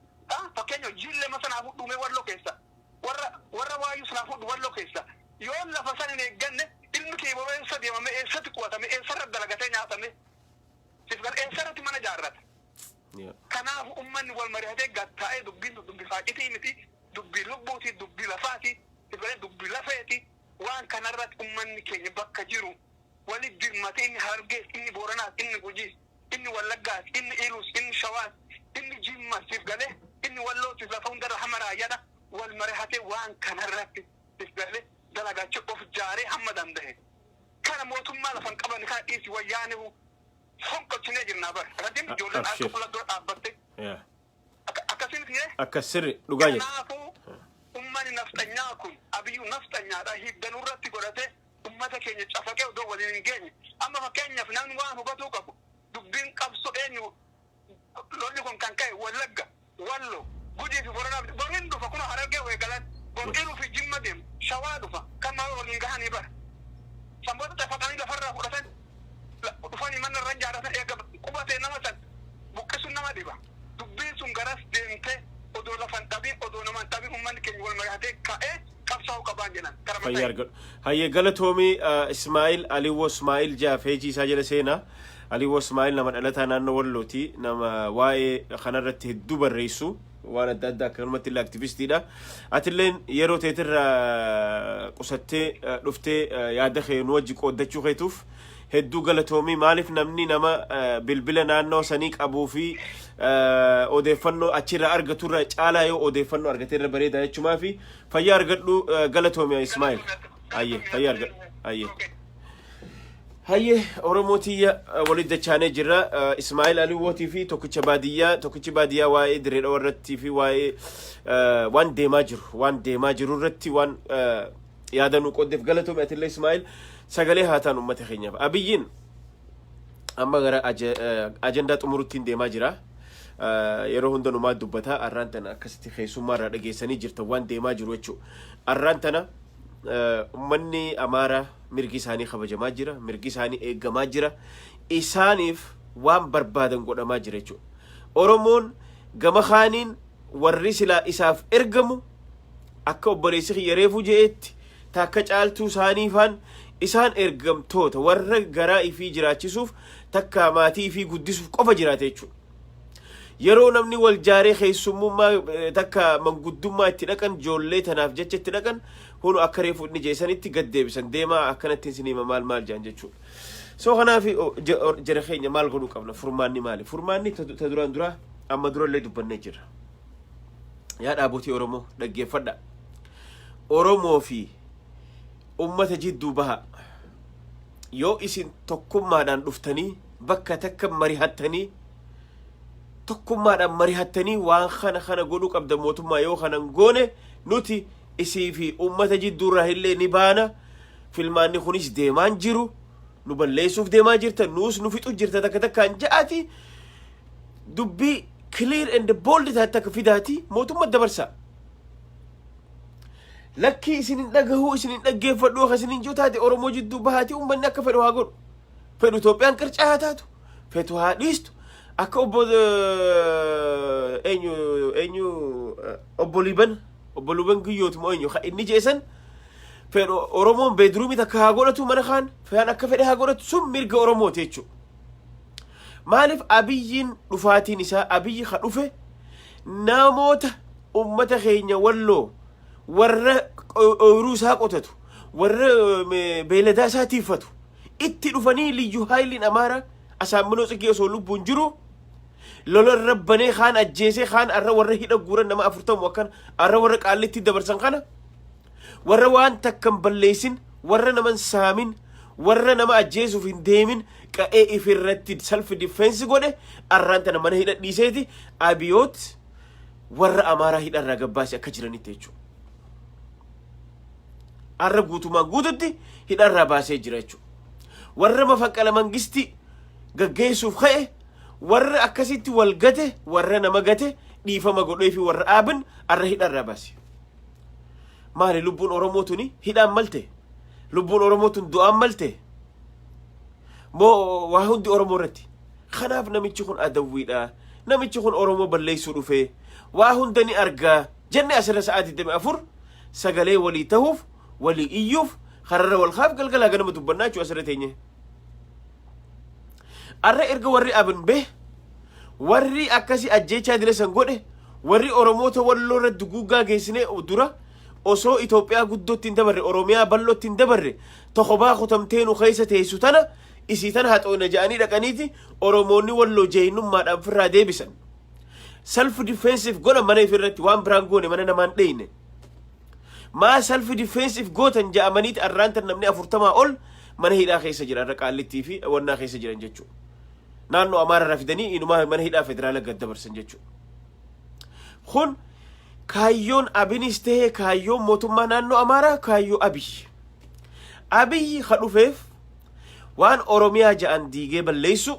S3: fakkeenyaaf jillee sanaa fudhu mee Walloo keessa, warra Waayyuu sanaa fudhu Walloo keessa, yoon lafa san hin eegganne ilmi kee boroo eessa deemame, eessatti qubatame, eessarra dalagatee nyaatame, siif galee, eessarratti mana ijaarrata? Kanaaf uummanni wal mari'atee gattaa'ee, dubbiin tun dubbii faaqitii miti, dubbii lubbuuti, dubbii lafaati, siif dubbii lafeeti. Waan kanarratti uummanni keenya bakka jiru wali dirmatee, inni Harargees, inni Booranaas, inni Gujiis, inni Wallaggaas, inni Iluus, inni Shawaas, inni Jimmas, siif galee, inni Wallootis, lafa hundarra hamma Raayyaadha wal mari'atee waan kanarratti, siif galee, dalagachuu of jaaree hamma danda'e. Kana mootummaa lafan qaban kana dhiisi, Wayyaanehu fonqolchinee jirnaa bara. Rajin ijoolleen akka fuula dura dhaabbatte. Akkasiin ta'e.
S2: Akkas, sirri, dhugaa jirti.
S3: Kanaafuu ummanni nafxanyaa kun, Abiyyuu nafxanyaadha, hiddanuu irratti godhate ummata keenya cafaqee odoo waliin hin geenye. Amma fakkeenyaaf namni waan hubatuu qabu, dubbiin qabsoo eenyu, lolli kun kan ka'e Wallagga, Wallo, Gujii fi Boranaa. Boriin dhufa kun Harargee weegalan, bor Iluu fi Jimma deemu, Shawaa dhufa, kan maal waliin gahanii bara. Sanboota cafaqanii lafarraa fudhatan dhufanii mana irra ijaarratan, eega qubatee nama san buqqisuun nama dhiba. Dubbiin sun garas deemtee odoo lafan dhabin, odoo naman dhabin, uummanni keenya wal mari'atee ka'ee qabsaa'uu qabaan jedhan.
S2: Fayyaa argadhu. Hayyee, galatoomii. Ismaa'il Aliwoo Ismaa'il jaa feejii isaa jala seenaa. Aliwoo Ismaa'il nama dhalataa naannoo Wallooti. Nama waa'ee kanarratti hedduu barreessu. Waan adda addaa, akkanumatti illee aktivistiidha. Atilleen yeroo teetirra qusattee dhuftee yaada kee nu wajji qooddachuu keetuuf hedduu galatoomii. Maaliif namni nama bilbila naannoo sanii qabuu fi odeeffannoo achirraa argaturra caalaa yoo odeeffannoo argatee irra bareeda jechumaa fi fayyaa argadhu, galatoomi Ismaa'il. Hayyee, fayyaa argadhu. Hayyee. Hayyee, Oromoo tiyya, walitti dachaanee jirra. Ismaa'il Aliwootii fi tokkicha baadiyyaa, tokkichi baadiyyaa waa'ee Dirree Dhawaa irratti fi waa'ee waan deemaa jiru irratti waan yaada nu qooddeef galatoomi atillee Ismaa'il. Sagalee haa ta'an uummata keenyaaf. Abiyyiin amma gara ajandaa xumuruttiin deemaa jira. Yeroo hunda numaa dubbata. Arraan tana akkasitti keessummaa irraa dhageessanii jirtan waan deemaa jiru jechuudha. Arraan tana uummanni Amaaraa mirgi isaanii kabajamaa jira, mirgi isaanii eegamaa jira, isaaniif waan barbaadan godhamaa jira jechuudha. Oromoon gama kaaniin warri silaa isaaf ergamu akka obboleessi kiyya reefuu je'eetti takka caaltuu isaanii faan isaan ergamtoota warra garaa ifii jiraachisuuf, takka maatii ifii guddisuuf qofa jiraate jechuudha. Yeroo namni wal jaaree keessummummaa takka manguddummaa itti dhaqan, ijoollee tanaaf jecha itti dhaqan, hunu akka reefu inni jeesanitti gad deebisan, deemaa akkanatti isin hima maal maal jaan jechuudha. So kanaaf jara keenya, maal godhuu qabna? Furmaanni maali? Furmaanni ta duraan duraa amma durallee dubbannee jirra. Yaa dhaabotii Oromoo, dhaggeeffadha. Oromoo fi ummata jidduu baha. Yoo isin tokkummaadhaan dhuftanii bakka takka marihattanii, tokkummaadhaan marihattanii waan kana kana godhuu qabda mootummaa, yoo kanan goone nuti isii fi ummata jidduurraa illee ni baana, filmaanni kunis deemaan jiru, nu balleessuuf deemaa jirta, nuus nu fixu jirta, takka takkaan ja'aati dubbii clear and bold taate takka fidaati mootummaa dabarsa. Lakkii, isin hin dhagahuu, isin hin dhaggeeffadhu akka isin hin jiru taate, Oromoo jidduu bahaati uummanni akka fedhu haa godhu. Fedhu Itoophiyaan qircaa haa taatu, fetu haa dhiistu. Akka obbo eenyu eenyu, obbo Liiban Guyyooti moo eenyu inni jeesan, fedhu Oromoon bedroomii takka haa godhatu, mana kaan fedhan akka fedhe haa godhatu, sun mirga Oromooti jechuudha. Maaliif Abiyyiin dhufaatiin isaa, Abiyyi ka dhufe namoota ummata keenya Walloo warra ooyiruu isaa qotatu, warra beeyladaa isaa tiiffatu itti dhufanii, Liyyu Haayiliin Amaaraa Asaamminoo Tsiggee osoo lubbuun jiru lola irra banee kaan ajjeesee, kaan arra warra hidha guuran nama 40 akkan arra warra Qaallitti dabarsan kana. Warra waan takka hin balleessin, warra nama hin saamin, warra nama ajjeesuuf hin deemin, qa'ee ifirratti self defense godhe arraan tana mana hidha dhiiseeti Abiyoot warra Amaaraa hidharraa gabbaase akka jiranitti jechuudha. Arra guutumaan guututti hidharraa baasee jira jechuudha. Warra mafanqala mangistii gaggeessuuf ka'e, warra akkasitti wal gate, warra nama gate dhiifama godhee fi warra Aabin arra hidharraa baase. Maali lubbuun Oromoo tuni hidhaan malte? Lubbuun Oromoo tun du'aan malte? Moo waa hundi Oromoo irratti? Kanaaf namichi kun adawwiidha. Namichi kun Oromoo balleessuu dhufe. Waa hunda ni argaa. Jenne asirra sa'aa 24 sagalee walii tahuuf, walii iyyuuf, kararra wal kaaf galgalaa ganama dubbannaa jechuudha asirra teenye. Arra erga warri Abin bee, warri akkasii ajjeechaa dila san godhe, warri Oromoota Walloo irratti duguuggaa geessinee dura osoo Itoophiyaa guddootti hin dabarre, Oromiyaa bal'ootti hin dabarre, tokkobaa kutamtee nu keessa teessu tana isii tana haxoona jedhanii dhaqaniiti Oromoonni Walloo jeeynummaadhaan firraa deebisan. Self defensive godhan mana ifirratti waan biraan goone, mana namaan dheeyne. Maa self defensive gootan ja'amaniiti arraan tan namni 40 ol mana hidhaa keessa jira, irra Qaallittii fi wannaa keessa jiran jechuudha. Naannoo Amaara irraa fidanii inumaa mana hidhaa federaala gad dabarsan jechuudha. Kun kaayyoon Abinis ta'ee kaayyoon mootummaa naannoo Amaaraa kaayyoo Abiy. Abiy ka dhufeef waan Oromiyaa ja'an diigee balleessu,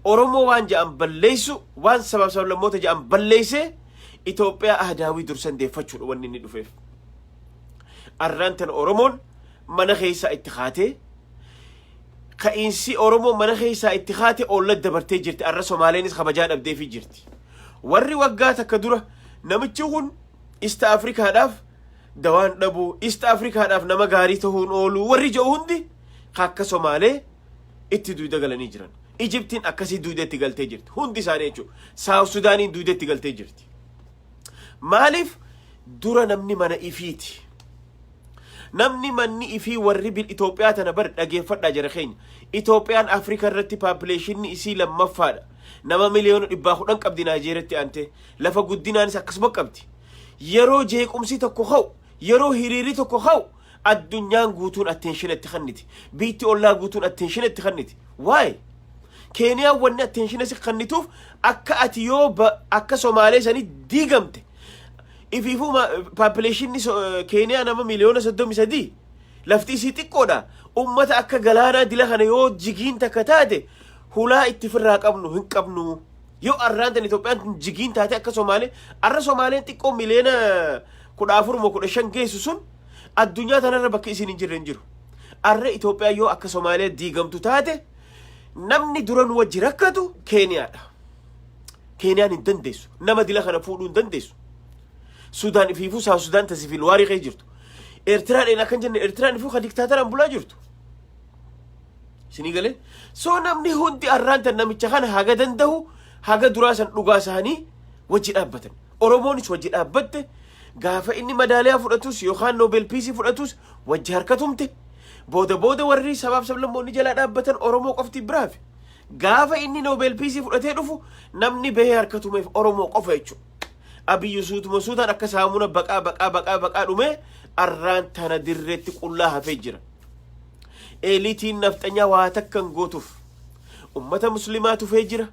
S2: Oromoo waan ja'an balleessu, waan sabaaf sablammoota ja'an balleessee Itoophiyaa ahdaawii dursan deeffachuudha wanni inni dhufeef. Arraan tan Oromoon mana keessaa itti kaatee, ka'iinsi Oromoo mana keessaa itti kaate olla dabartee jirti. Arra Somaaleenis kabajaa dhabdeefii jirti. Warri waggaa takka dura namichi kun East Afrikaadhaaf dawaan dhabuu, East Afrikaadhaaf nama gaarii ta'uun oolu warri jedhu hundi akka Somaalee itti duuda galanii jiran. Ijiptiin akkasii duuda itti galtee jirti. Hundi isaanii jechuudha. South Sudaaniin duuda itti galtee jirti. Maaliif dura namni mana ifiiti. Namni manni ifii warri bil Itoophiyaa tana bar dhageeffadhaa jara keenya. Itoophiyaan Afrikaa irratti populationni isii lammaffaadha. Nama 110 miliyoona qabdi Naajeeriyaatti aantee. Lafa guddinaanis akkasuma qabdi. Yeroo jeequmsi tokko ka'u, yeroo hiriirri tokko ka'u, addunyaan guutuun attention itti kenniti. Biitti ollaa guutuun attention itti kenniti. Waa'ee Keeniyaan wanni attention si kennituuf akka ati yoo akka Somaalee sanii diigamte, ifiifuu populationni Keeniyaa nama 33 miliyoona, lafti isii xiqqoodha. Ummata akka galaanaa dila kana yoo jigiin takka taate hulaa itti firraa qabnu hin qabnu. Yoo arraan tan Itoophiyaan tun jigiin taate akka Somaalee, arra Somaaleen xiqqoo 14 miliyoona moo 15 geessu sun addunyaa tanarra bakka isin hin jirre hin jiru. Arra Itoophiyaa yoo akka Somaalee diigamtu taate namni dura nu wajji rakkatu Keeniyaadha. Keeniyaan hin dandeessu. Nama dila kana fuudhuu hin dandeessu. Sudaan ifiifuu South Sudaan ta civil warii keessa jirtu. Eertiraan akkan jenne, Eertiraan ifuu ka diktaataraan bulaa jirtu. Isinii galee? So namni hundi arraan tan namicha kana haga danda'u haga duraa san dhugaa isaanii wajji dhaabbatan. Oromoonis wajji dhaabbatte, gaafa inni madaaliyaa fudhatus yookaan Nobel Peace fudhatus wajji harka tumte. Booda booda warri sabaaf sablammoonni jalaa dhaabbatan Oromoo qofti biraafi. Gaafa inni Nobel Peace fudhatee dhufu namni bahee harka tumeef Oromoo qofa jechuudha. Abiyyi suutuma suutaan akka saamuna baqaa baqaa baqaa baqaa dhumee arraan tana dirreetti qullaa hafee jira. Eliitiin nafxanyaa waa takka hin gootuuf. Ummata muslimaa tufee jira.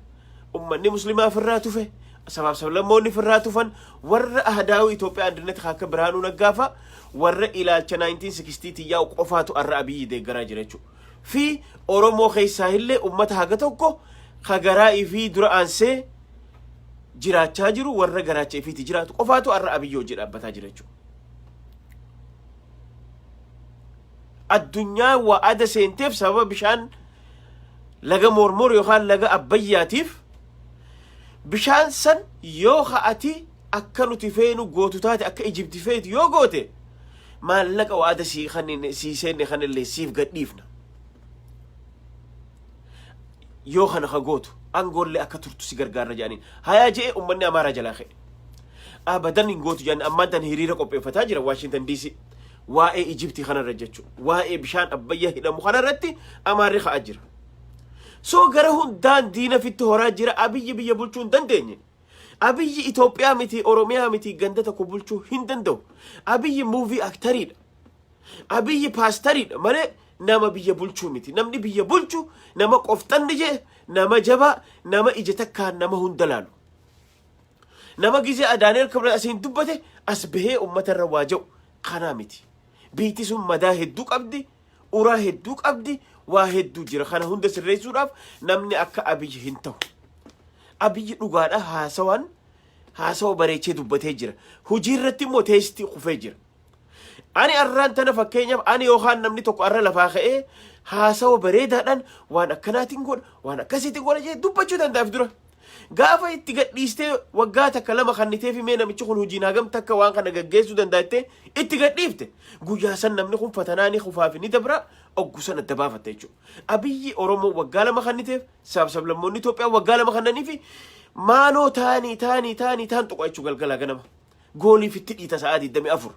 S2: Ummanni muslimaa firraa tufe. Sabaaf sablammoonni firraa tufan. Warra ahdaawii Itoophiyaa andinati akka Birhaanuu Naggaafaa warra ilaalcha 1960 tiyyaa'u qofaatu arra Abiyyi deeggaraa jira jechuudha. Fi Oromoo keessaa illee ummata haga tokko ka garaa ifii dura aansee jiraachaa jiru, warra garaacha ifiiti jiraatu qofaatu arra Abiyyi hojii dhaabbataa jira jechuudha. Addunyaa wa'ada seenteef sababa bishaan laga Mormor yookaan laga Abbayyaatiif, bishaan san yoo ka'ati akka nuti feenu gootu taate, akka Ijibti feetu yoo goote, maallaqa wa'ada sii kan sii seenne kanallee siif gadhiifna. Yoo kana ka gootu aangoollee akka turtu si gargaarra jedhaniin. Hayaa je'e uummanni Amaaraa jalaa ka'e. Abadan hin gootu jedhanii ammaan tan hiriira qopheeffataa jira Waashintan DC. Waa'ee Ijibtii kanarra jechuudha. Waa'ee bishaan Abbayyaa hidhamu kanarratti Amaarri ka'aa jira. So gara hundaan diina fitti horaa jira. Abiyyi biyya bulchuu hin dandeenye. Abiyyi Itoophiyaa miti, Oromiyaa miti, ganda tokko bulchuu hin danda'u. Abiyyi movie actoriidha. Abiyyi paastariidha malee nama biyya bulchuu miti. Namni biyya bulchu nama qofxanni jee, nama jabaa, nama ija takkaan nama hunda laalu. Nama gizee Daani'el Kibrat asiin dubbate as bahee uummata irra waa jedhu kanaa miti. Biitti sun madaa hedduu qabdi, uraa hedduu qabdi, waa hedduu jira. Kana hunda sirreessuudhaaf namni akka Abiyyi hin ta'u. Abiyyi dhugaadha, haasawaan haasawa bareechee dubbatee jira. Hojii irratti immoo teestii kufee jira. Ani arraan tana, fakkeenyaaf, ani yookaan namni tokko arra lafaa ka'ee haasawa bareedaadhaan waan akkanaatiin godha, waan akkasiitiin godha jee dubbachuu danda'aaf dura. Gaafa itti gadhiistee waggaa takka lama kannitee fi mee namichi kun hojiin hagam takka waan kana gaggeessuu danda'a itti gadhiifte, guyyaa san namni kun fatanaa ni kufaa fi ni dabra, oggu san adda baafatte jechuudha. Abiyyi Oromoo waggaa 2 kanniteef, saab sablammoonni Itoophiyaa waggaa 2 kannanii fi maanoo taanii taanii taanii taan tuqa jechuudha galgalaa ganama. Gooliif itti dhiita sa'aa 24.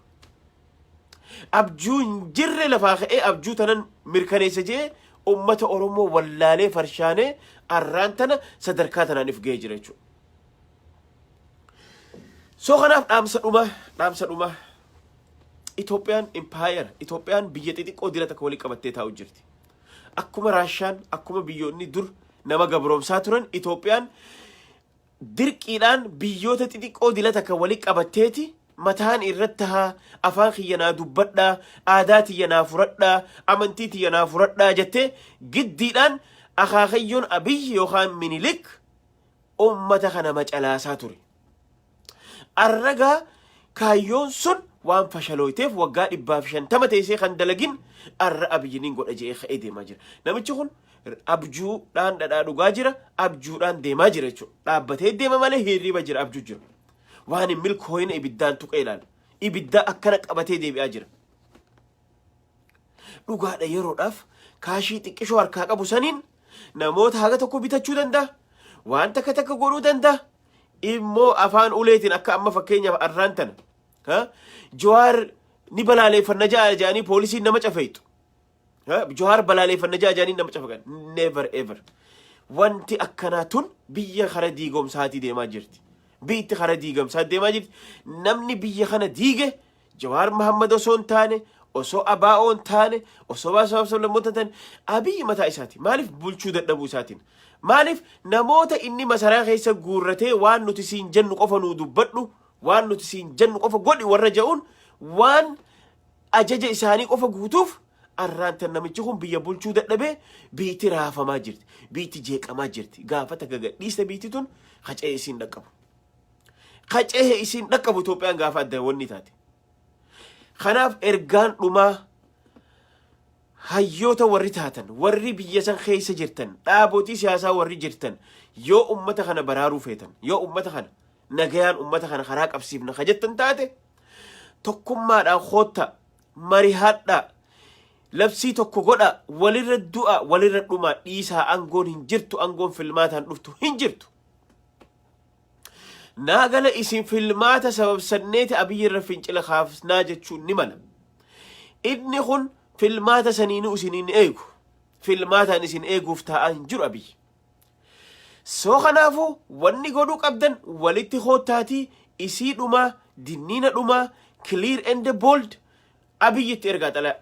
S2: Abjuu hin jirre lafaa ka'ee abjuu tanan mirkaneessa jee ummata Oromoo wallaalee farshaanee arraan tana sadarkaa tanaan if ga'ee jira jechuudha. So kanaaf dhaamsa dhuma, Itoophiyaan impaayera, Itoophiyaan biyya xixiqqoo dira takka walii qabattee taa'u jirti. Akkuma Raashaan, akkuma biyyoonni dur nama gabroomsaa turan, Itoophiyaan dirqiidhaan biyyoota xixiqqoo dila takka walii qabatteeti mataan irratti haa afaan kiyya naa dubbadhaa, aadaa tiyya naa furadhaa, amantii tiyya naa furadhaa jettee giddiidhaan akaakayyoon Abiyyi yookaan Minilik ummata kana macalaasaa ture. Arragaa kaayyoon sun waan fashalooyteef waggaa 150 teessee kan dalagin arra Abiyyiniin godha je'ee ka'ee deemaa jira. Namichi kun abjuudhaan dhadhaa dhugaa jira, abjuudhaan deemaa jira jechuudha. Dhaabbatee deema malee hirriba jira, abjuu jira. Waan hin milkooyine ibiddaan tuqee ilaala. Ibiddaa akkana qabatee deebi'aa jira. Dhugaadha, yeroodhaaf kaashii xiqqishoo harkaa qabu saniin namoota haga tokko bitachuu danda'a. Waan takka takka godhuu danda'a. Immoo afaan uleetiin akka amma fakkeenyaaf arraan tana. Jawaar ni balaaleeffanna ja'a jedhanii poolisiin nama cafeeytu. Jawaar balaaleeffanna ja'a jedhanii nama cafaqan. Never ever. Wanti akkanaa tun biyya kara diigomsaatii deemaa jirti. Biyyi kara diigamsaa deemaa jirti. Namni biyya kana diige Jawaar Mahammad osoo hin taane, osoo ABO hin taane, osoo baasaaf sablammoota hin taane, Abiyyi mataa isaati. Maaliif? Bulchuu dadhabuu isaatiin. Maaliif? Namoota inni masaraa keessa guurratee waan nuti siin jennu qofa nuu dubbadhu, waan nuti siin jennu qofa godhi warra jedhuun waan ajaja isaanii qofa guutuuf arraantan namichi kun biyya bulchuu dadhabee biitti raafamaa jirti. Biitti jeeqamaa jirti. Gaafa takka gadhiiste biitti tun kacee isiin dhaqqabu. Kacee isiin dhaqqabu Itoophiyaan gaafa adda wanni taate. Kanaaf ergaan dhumaa, hayyoota warri taatan, warri biyya san keessa jirtan, dhaabotii siyaasaa warri jirtan, yoo ummata kana baraaruu feetan, yoo ummata kana nagayaan ummata kana karaa qabsiifna ka jettan taate, tokkummaadhaan koottaa marihadhaa, labsii tokko godha, walirra du'a, walirra dhumaa dhiisaa. Aangoon hin jirtu, aangoon filmaataan dhuftu hin jirtu. Naagala isin filmaata sababsanneeti Abiyyi irra fincila kaafnaa jechuun ni mala. Inni kun filmaata saniinuu isiniin eegu. Filmaataan isin eeguuf taa'aa hin jiru Abiyyi. So kanaafuu wanni godhuu qabdan walitti koottaatii isii dhumaa, dinniina dhumaa, clear and bold Abiyyitti ergaa xalaa.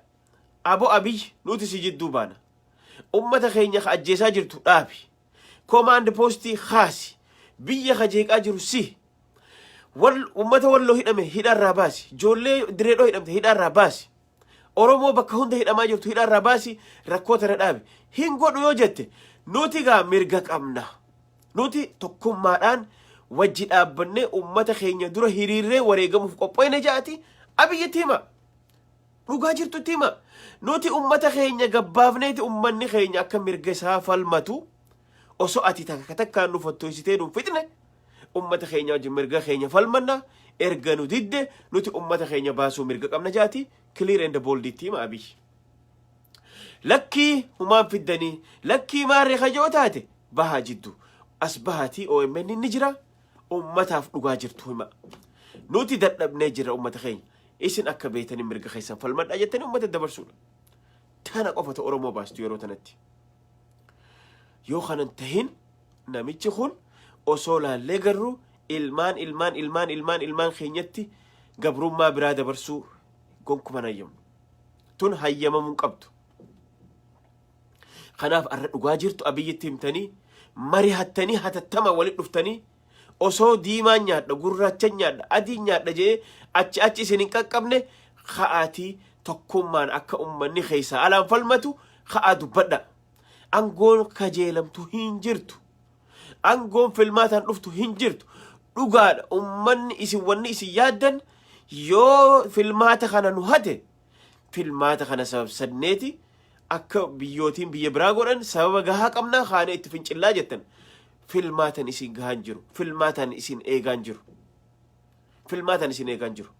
S2: Abo Abiyyi, nuti si jidduu baana. Ummata keenya ka ajjeesaa jirtu dhaabi. Command postii kaasi. Biyya ka jeeqaa jiru si. Wal ummata Walloo hidhame hidhaarraa baasi. Ijoollee Direedhoo hidhamte hidhaarraa baasi. Oromoo bakka hunda hidhamaa jirtu hidhaarraa baasi, rakkoo tana dhaabi. Hin godhu yoo jette, nuti gaa mirga qabna. Nuti tokkummaadhaan wajji dhaabbannee ummata keenya dura hiriirree wareegamuuf qophoofne ja'ati Abiyyitti hima. Dhugaa jirtutti hima. Nuti ummata keenya gabbaafneeti ummanni keenya akka mirga isaa falmatu, osoo ati takka takkaan nu fottoysitee nu fixne, ummata keenya wajjin mirga keenya falmanna. Erga nu didde, nuti ummata keenya baasuu mirga qabna jaati clear and bold itti hima Abiyyi. Lakkii humaan fiddanii, lakkii maarree kajoo taate, bahaa jiddu as bahaatii OMN ni jira, ummataaf dhugaa jirtu hima. Nuti dadhabnee jirra, ummata keenya isin akka beetanii mirga keessan falmadhaa jettanii ummata dabarsuudha. Tana qofatu Oromoo baastu yeroo tanatti. Yoo kanan tahin namichi kun osoo laallee garuu Ilmaan ilmaan ilmaan ilmaan ilmaan keenyatti gabrummaa biraa dabarsuu gonkuman hayyamnu. Tun hayyamamuu hin qabdu. Kanaaf arra dhugaa jirtu Abiyyitti himtanii, marihattanii, hatattama walitti dhuftanii, osoo diimaan nyaadha, gurraachan nyaadha, adiin nyaadha jedhee achi achi isin hin qaqqabne, ka'aatii tokkummaan akka ummanni keessaa alaan falmatu ka'aa dubbadha. Angoon kajeelamtu hin jirtu. Angoon filmaataan dhuftu hin jirtu. Dhugaadha, ummanni isin wanni isin yaaddan yoo filmaata kana nu hate, filmaata kana sababsanneeti akka biyyootiin biyya biraa godhan, sababa gahaa qabnaa kaanee itti fincillaa jettan. Filmaatan isin gahaan jiru. Filmaataan isin eegaan jiru. Filmaataan isin eegaan jiru.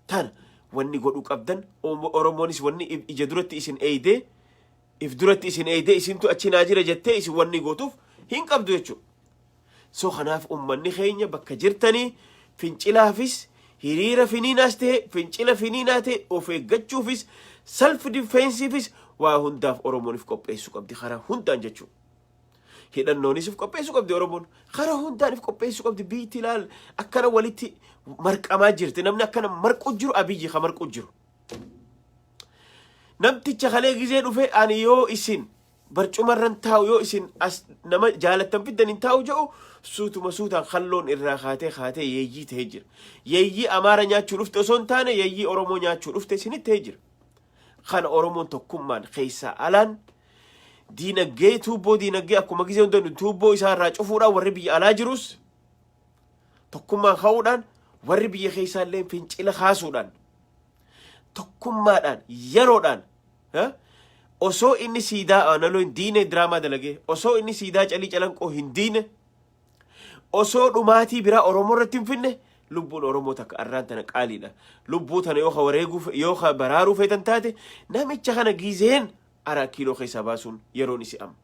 S2: Tana wanni godhuu qabdan, Oromoonis wanni ija duratti isin eeydee, if duratti isin eeydee, isintu achi naa jira jettee isin wanni gootuuf hin qabdu jechuudha. So kanaaf ummanni keenya bakka jirtanii fincilaafis, hiriira finiinaas ta'e, fincila finiinaa ta'e, of eeggachuufis, self defensiifis, waa hundaaf Oromoon if qopheessuu qabdi karaa hundaan jechuudha. Hidhannoonis if qopheessuu qabdi Oromoon. Karaa hundaan if qopheessuu qabdi. Biyyi ilaal, akkana walitti marqamaa jirti. Namni akkana marqu jiru Abiyyi ka marqu jiru. Namticha kalee gizee dhufe, ani yoo isin barcumarran taa'u, yoo isin as nama jaalattan fiddan hin taa'u jedhu, suutuma suutaan kalloon irraa kaatee kaatee yeeyyii ta'ee jira. Yeeyyii Amaara nyaachuu dhufte osoo hin taane, yeeyyii Oromoo nyaachuu dhufte isinitti ta'ee jira. Kana Oromoon tokkummaan keessaa alaan diinagdee, tuubboo diinagdee akkuma gizee hunda tuubboo isaa irraa cufuudhaan, warri biyya alaa jirus tokkummaan ka'uudhaan, warri biyya keessaa illee fincila kaasuudhaan, tokkummaadhaan yeroodhaan osoo inni siidaa aanaloo hin diine, diraamaa dalagee osoo inni siidaa Calii Calanqoo hin diine, osoo dhumaatii biraa Oromoo irratti hin finne, lubbuun Oromoo takka arraan tana qaaliidha. Lubbuu tana yoo ka wareeguu, yoo ka baraaruu feetan taate, namicha kana gizeen Araa Kiiloo keessaa baasuun yeroon isi amma.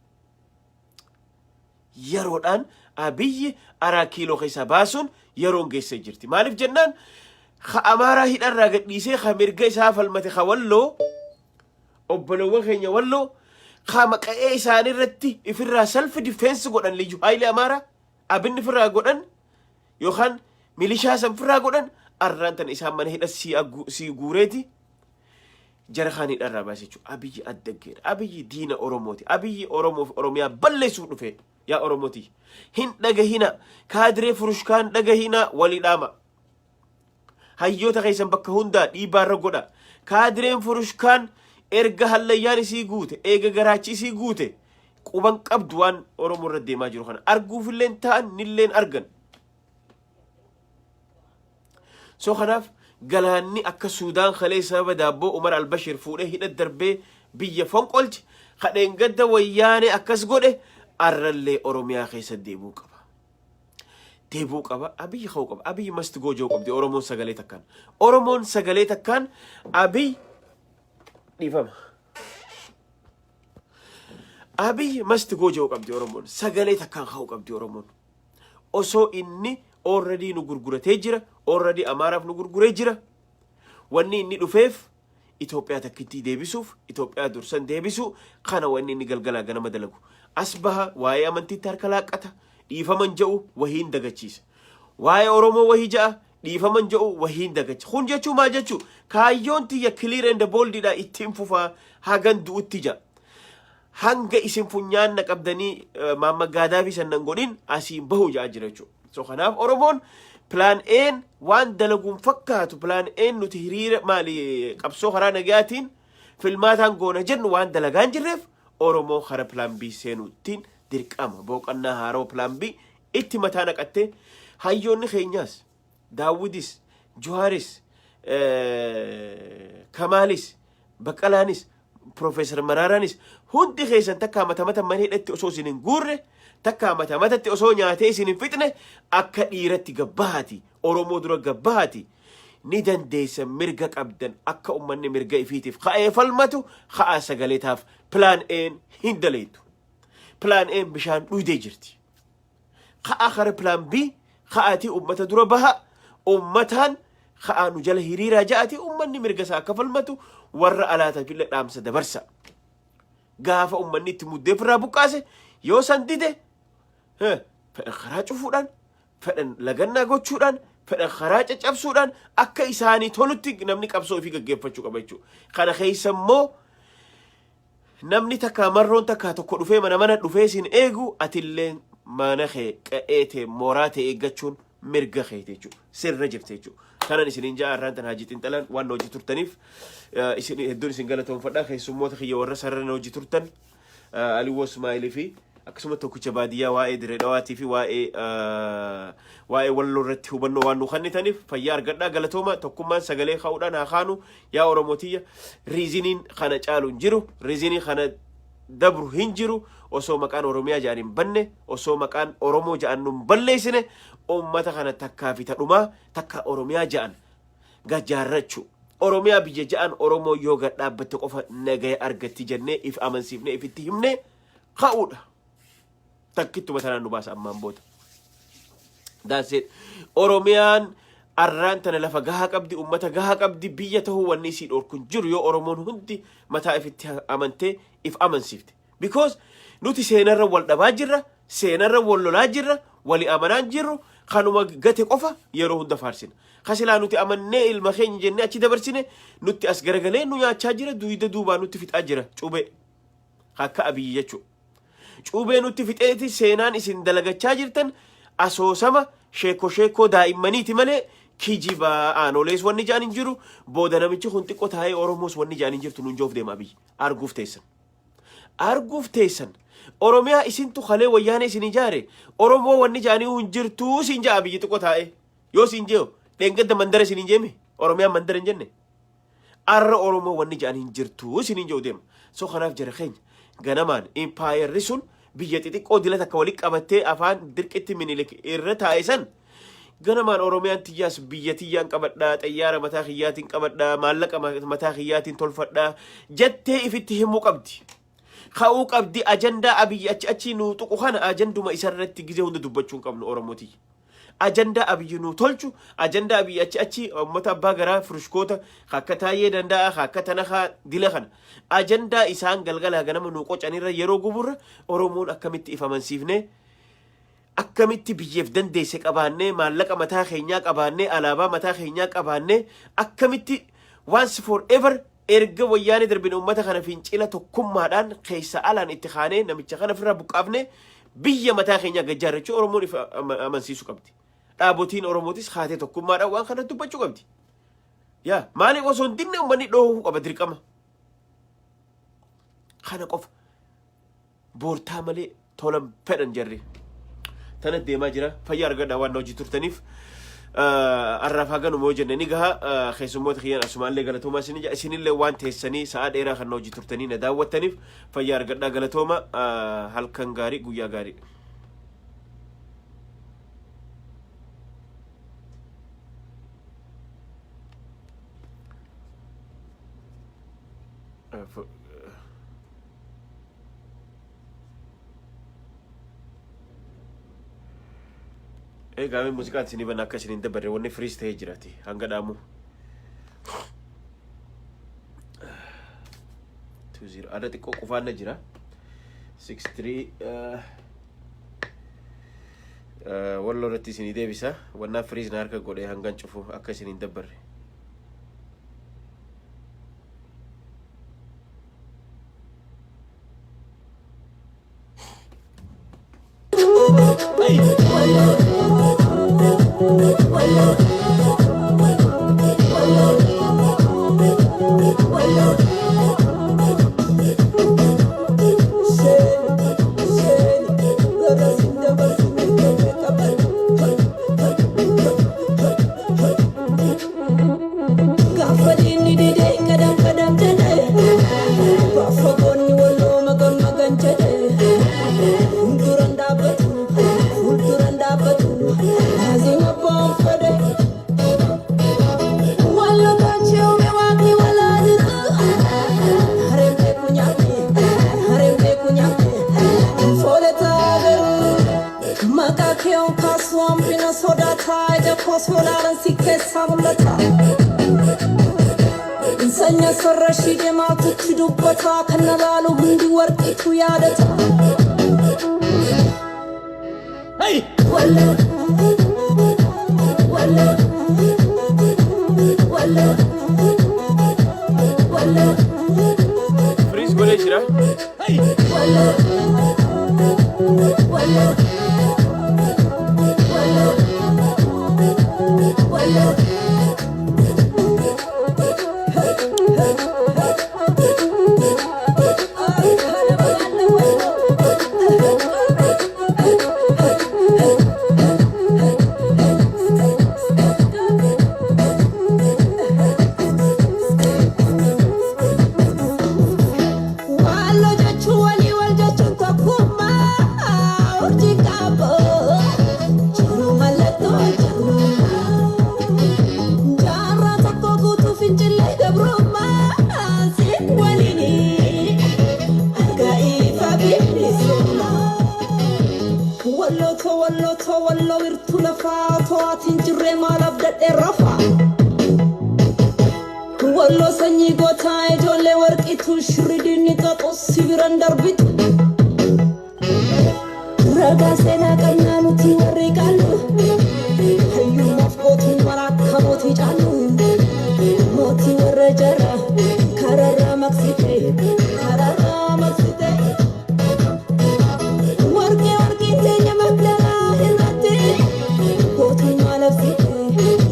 S2: Yeroodhaan Abiyyi Araa Kiiloo keessaa baasuun yeroon geessee jirti. Maaliif jennaan, ka Amaaraa hidharraa gadhiisee, ka mirga isaa falmate, ka Walloo, obbolowwan keenya Walloo, ka maqa'ee isaaniirratti ifirraa self defense godhan, Liyyu Haayilee Amaaraa abinni ifirraa godhan yookaan milishaa san firraa godhan, arraan tana isaan mana hidha sii guureeti jara kaan hidharraa baase jechuudha. Abiyyi addaggeedha. Abiyyi diina Oromooti. Abiyyi Oromoof Oromiyaa balleessuuf dhufe. Yaa Oromooti, hin dhagahina. Kaadiree furushkaan dhagahina, walii dhaama. Hayyoota keessan bakka hundaa dhiibbaarra godha. Kaadireen furushkaan erga hallayyaan isii guute, eega garaachi isii guute, quban qabdu waan Oromoo irra deemaa jiru kana. Arguufilleen ta'an nilleen argan. So kanaaf galaanni akka Suudaan kalee sababa daabboo Umar Albashir fuudhee hidha darbee biyya fonqolche, kadheen gadda Wayyaanee akkas godhe, arrallee Oromiyaa keessa deebuu qaba. Deebuu qaba. Abiyyi ka'uu qaba. Abiyyi must go jiru qabdi Oromoon sagalee takkaan. Oromoon sagalee takkaan Abiy dhiifama. Abiy must go jiru qabdi Oromoon. Sagalee takkaan ka'uu qabdi Oromoon. Osoo inni already nu gurguratee jira, already Amaaraaf nu gurguree jira. Wanni inni dhufeef Itoophiyaa takkittii deebisuuf, Itoophiyaa dursan deebisuu kana wanni inni galgalaa ganama dalagu. As baha, waa'ee amantiitti harka laaqqata, dhiifaman jedhu wahiin dagachiisa. Waa'ee Oromoo wahii ja'a, dhiifaman jedhu wahiin dagacha. Kun jechuu maal jechuu? Kaayyoon tiyya clear and boldidha, ittiin fufaa hagan du'utti ja'a. Hanga isin funyaan na qabdanii Maamma Gaadaafii san nan godhin asiin bahu ja'a jira jechuudha. So kanaaf Oromoon plan A'n waan dalaguun fakkaatu, plan A'n nuti hiriira maali qabsoo karaa nagayaatiin filmaataan goona jennu waan dalagaan jirreef, Oromoo kara plan B seenuuttiin dirqama boqonnaa haaroo plan B itti mataa naqattee, hayyoonni keenyaas, Daawwidis, Juhaaris, Kamaalis, Baqqalaanis, Profeesar Maraaraanis, hundi keessan takkaa mata mata mana hidhatti osoo isin hin guurre, takkaa mata matatti osoo nyaatee isin hin fixne, akka dhiiratti gabbahaati, Oromoo dura gabbahaati. Ni dandeessan, mirga qabdan. Akka ummanni mirga ifiitiif ka'ee falmatu ka'aa sagalee taaf. Plan A'n hin daleetu. Plan A'n bishaan dhuydee jirti. Ka'aa kara plan B ka'aatii ummata dura baha, ummataan ka'aa, nu jala hiriiraa ja'ati, ummanni mirga isaa akka falmatu warra alaataaf illee dhaamsa dabarsa. Gaafa ummanni itti muddee ofirraa buqqaase, yoo san dide, fedhan karaa cufuudhaan, Fedhan lagannaa gochuudhaan, fedhan karaa caccabsuudhaan akka isaanii tolutti namni qabsoo ofii gaggeeffachuu qaba jechuudha. Kana keessa immoo namni takkaa marroon takkaa tokko dhufee mana mana dhufee sin eegu atillee mana kee qa'ee tee mooraa tee eeggachuun mirga keeti jechuudha. Sirra jirti jechuudha. Kanan isiniin ja'a har'aan tan Haajii Xinxalaan waan na hojii turtaniif isin hedduun isin galatoomfadha. Keessummoota kiyya warra sarara na hojii turtan Aliwoo Ismaa'ilii fi akkasuma tokkicha baadiyyaa waa'ee Dirree Dhawaatii fi waa'ee waa'ee walloo irratti hubannoo waan nu kennitaniif fayyaa argadhaa galatooma. Tokkummaan sagalee ka'uudhaan haa kaanu yaa Oromotiyya. Riiziniin kana caalu hin jiru, riizinii kana dabru hin jiru. Osoo maqaan Oromiyaa ja'an hin banne, osoo maqaan Oromoo ja'an nu hin balleessine, ummata kana takkaa fi tadhumaa takka Oromiyaa ja'an gajaarrachuu. Oromiyaa biyya ja'an Oromoo yoo gad dhaabbatte qofa nagaya argatti jennee if amansiifnee ifitti himnee ka'uudha. Takkittuma tanaan nu baasa ammaan booda. That's it. Oromiyaan arraan tana lafa gahaa qabdi, ummata gahaa qabdi, biyya tahuu wanni isii dhorku hin jiru yoo Oromoon hundi mataa ifitti amantee if amansiifte. Because nuti seenarra wal dhabaa jirra, seenarra wal lolaa jirra, wali amanaa hin jirru, kanuma gate qofa yeroo hunda faarsina. Kasilaa nuti amannee ilma keenya jennee achi dabarsine nutti as garagalee nu nyaachaa jira, duyda duubaa nutti fixaa jira cubee. Akka Abiyyi jechuudha. Cuubee nutti fixeeti seenaan isin dalagachaa jirtan asoosama sheekko sheekkoo daa'immaniiti malee kijiba aanolees wanni ja'an hin jiru. Booda namichi kun xiqqoo taa'ee Oromoos wanni ja'an hin jirtu nuun joof deema Abiyyi. Arguuf teessan. Arguuf teessan. Oromiyaa isintu kalee wayyaanee isin ijaare Oromoo wanni ja'anii hin jirtuu siin ja'a Abiyyi xiqqoo taa'ee. Yoo siin jee'u dheengadda mandara isin hin jeeme Oromiyaan mandara hin jenne. Arra Oromoo wanni ja'an hin jirtu isiniin jedhu deema. So kanaaf jara keenya ganamaan impaayerri sun biyya xixiqqoo dila takka walitti qabattee afaan dirqitti Minilik irra taa'e san ganamaan Oromiyaan tiyyaas biyya tiyyaan qabadhaa, xayyaara mataa kiyyaatiin qabadhaa, maallaqa mataa kiyyaatiin tolfadhaa jettee ifitti himuu qabdi. Ka'uu qabdi. Ajandaa Abiyyi achi achi nuu tuqu kana ajanduma isarratti gizee hunda dubbachuu hin qabnu Oromooti. Ajandaa Abiyyi nuu tolchu, ajandaa Abiyyi achi achi uummata abbaa garaa furushkoota akka Taayyee Danda'a, akka Tanakaa dila kana. Ajandaa isaan galgalaa ganama nuu qocanirra yeroo guburra Oromoon akkamitti if amansiifnee akkamitti biyyeef dandeesse qabaannee maallaqa mataa keenyaa qabaannee alaabaa mataa keenyaa qabaannee akkamitti once for ever erga wayyaanee darbine uummata kana fincila tokkummaadhaan keessa alaan itti kaanee namicha kana ofirraa buqqaafne biyya mataa keenyaa gad ijaarrachuu Oromoon if amansiisuu qabdi. Dhaabotiin Oromootis kaatee tokkummaadhaan waan kana dubbachuu qabdi. Yaa maaliif osoo hin dinne uummanni dhoohuu qaba dirqama. Kana qofa boortaa malee tolan fedhan jarri. Tana deemaa jira. Fayyaa argadhaa waan na hojii turtaniif. Arraaf haganuma yoo jenne ni gaha. Keessummoota kiyyaan asumaallee galatoomaa isin ija. Isinillee waan teessanii sa'aa dheeraa kan na hojii turtanii na daawwattaniif fayyaa argadhaa galatooma. Halkan gaarii, guyyaa gaarii. Egaa mee muuziqaan isinii banna akka isin hin dabarre wanni firiis ta'ee jiraati hanga dhaamu. 20 adda xiqqoo qufaan na jira. 63 walloo irratti isinii deebisa. Wannaa firiis na harka godhee hangan cufu akka isin hin dabarre.
S1: Gaafa diinni didee qadam qadam jedhe, gaafa goonni walloo magan magan jedhe, fuulduran dhaabbatu, fuulduran dhaabbatu, laazima abbaan fedhe. Walloo tolchee uume waaqni walaa jira. Hareen beeku nyaate, hareen beeku nyaate, fooletaa garuu. Maqaa kee on kaasu hambina sodaataa, ija koo soolaalan si keessaa mul'ata. Sanya sarara shii deemaatutti dubbata, kan na laalu hundi warqiitu yaadata.
S2: Hey!
S1: Walloo. Wallo, Wallo, Wallo,
S2: Freeze godhee jira.
S1: Wallo, Wallo, Wallo, Wallo. Wallo jechuun walii wal jechuun tokkummaa urjii qaba. Jiru mallattoo jiru. Jaarraa tokko guutuu fincillee gabrummaa siin waliini. Argaa ifa bilisummaa. Walloo walloo walloo wirtuu lafaa to'atiin jirree maal abdadhee rafaa. Walloo sanyii gootaa ijoollee warqiitu shirridiin xaxu sibiran darbitu. Ragaa seenaa qabnaa nuti warri qaallu. Hayyummaaf gootummaan akka mootii caallu. Mootii warra jara kararraa maqsite kararraa maqsite. Warqee warqee teenya magdalaa irratti gootummaa labsite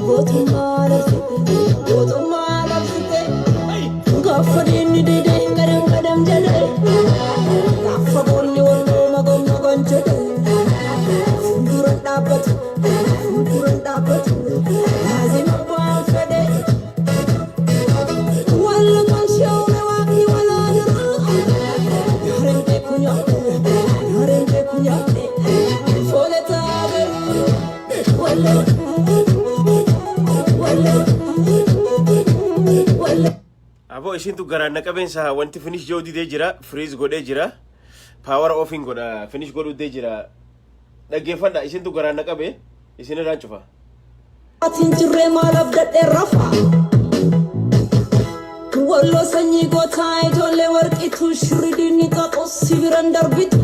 S1: gootummaa labsite gootummaa labsite. Gaafa diinni didee gadam gadam jedhe gaafa goonni walloo magon magon jedhe fuulduran dhaabbatu fuulduran dhaabbatu laazima abbaan fedhe. Wallo tolchee uume waaqni walaa jiru. Yaareen beeku nyaadhe yaareen beeku nyaadhe fooletaa garuu. Wallo wallo wallo.
S2: Aboo ishiintu garaan na qabeensa wanti finish joo didee jira. Freeze godhee jira. Power offing godha. Finish godhuu didee jira. Dhaggeeffadha ishiintu garaan na qabe isin irraan cufa.
S1: Atiin jirree maal abdadhee rafa. Walloo sanyii gootaa ijoollee warqiitu shirridiin xaxu sibiran darbitu.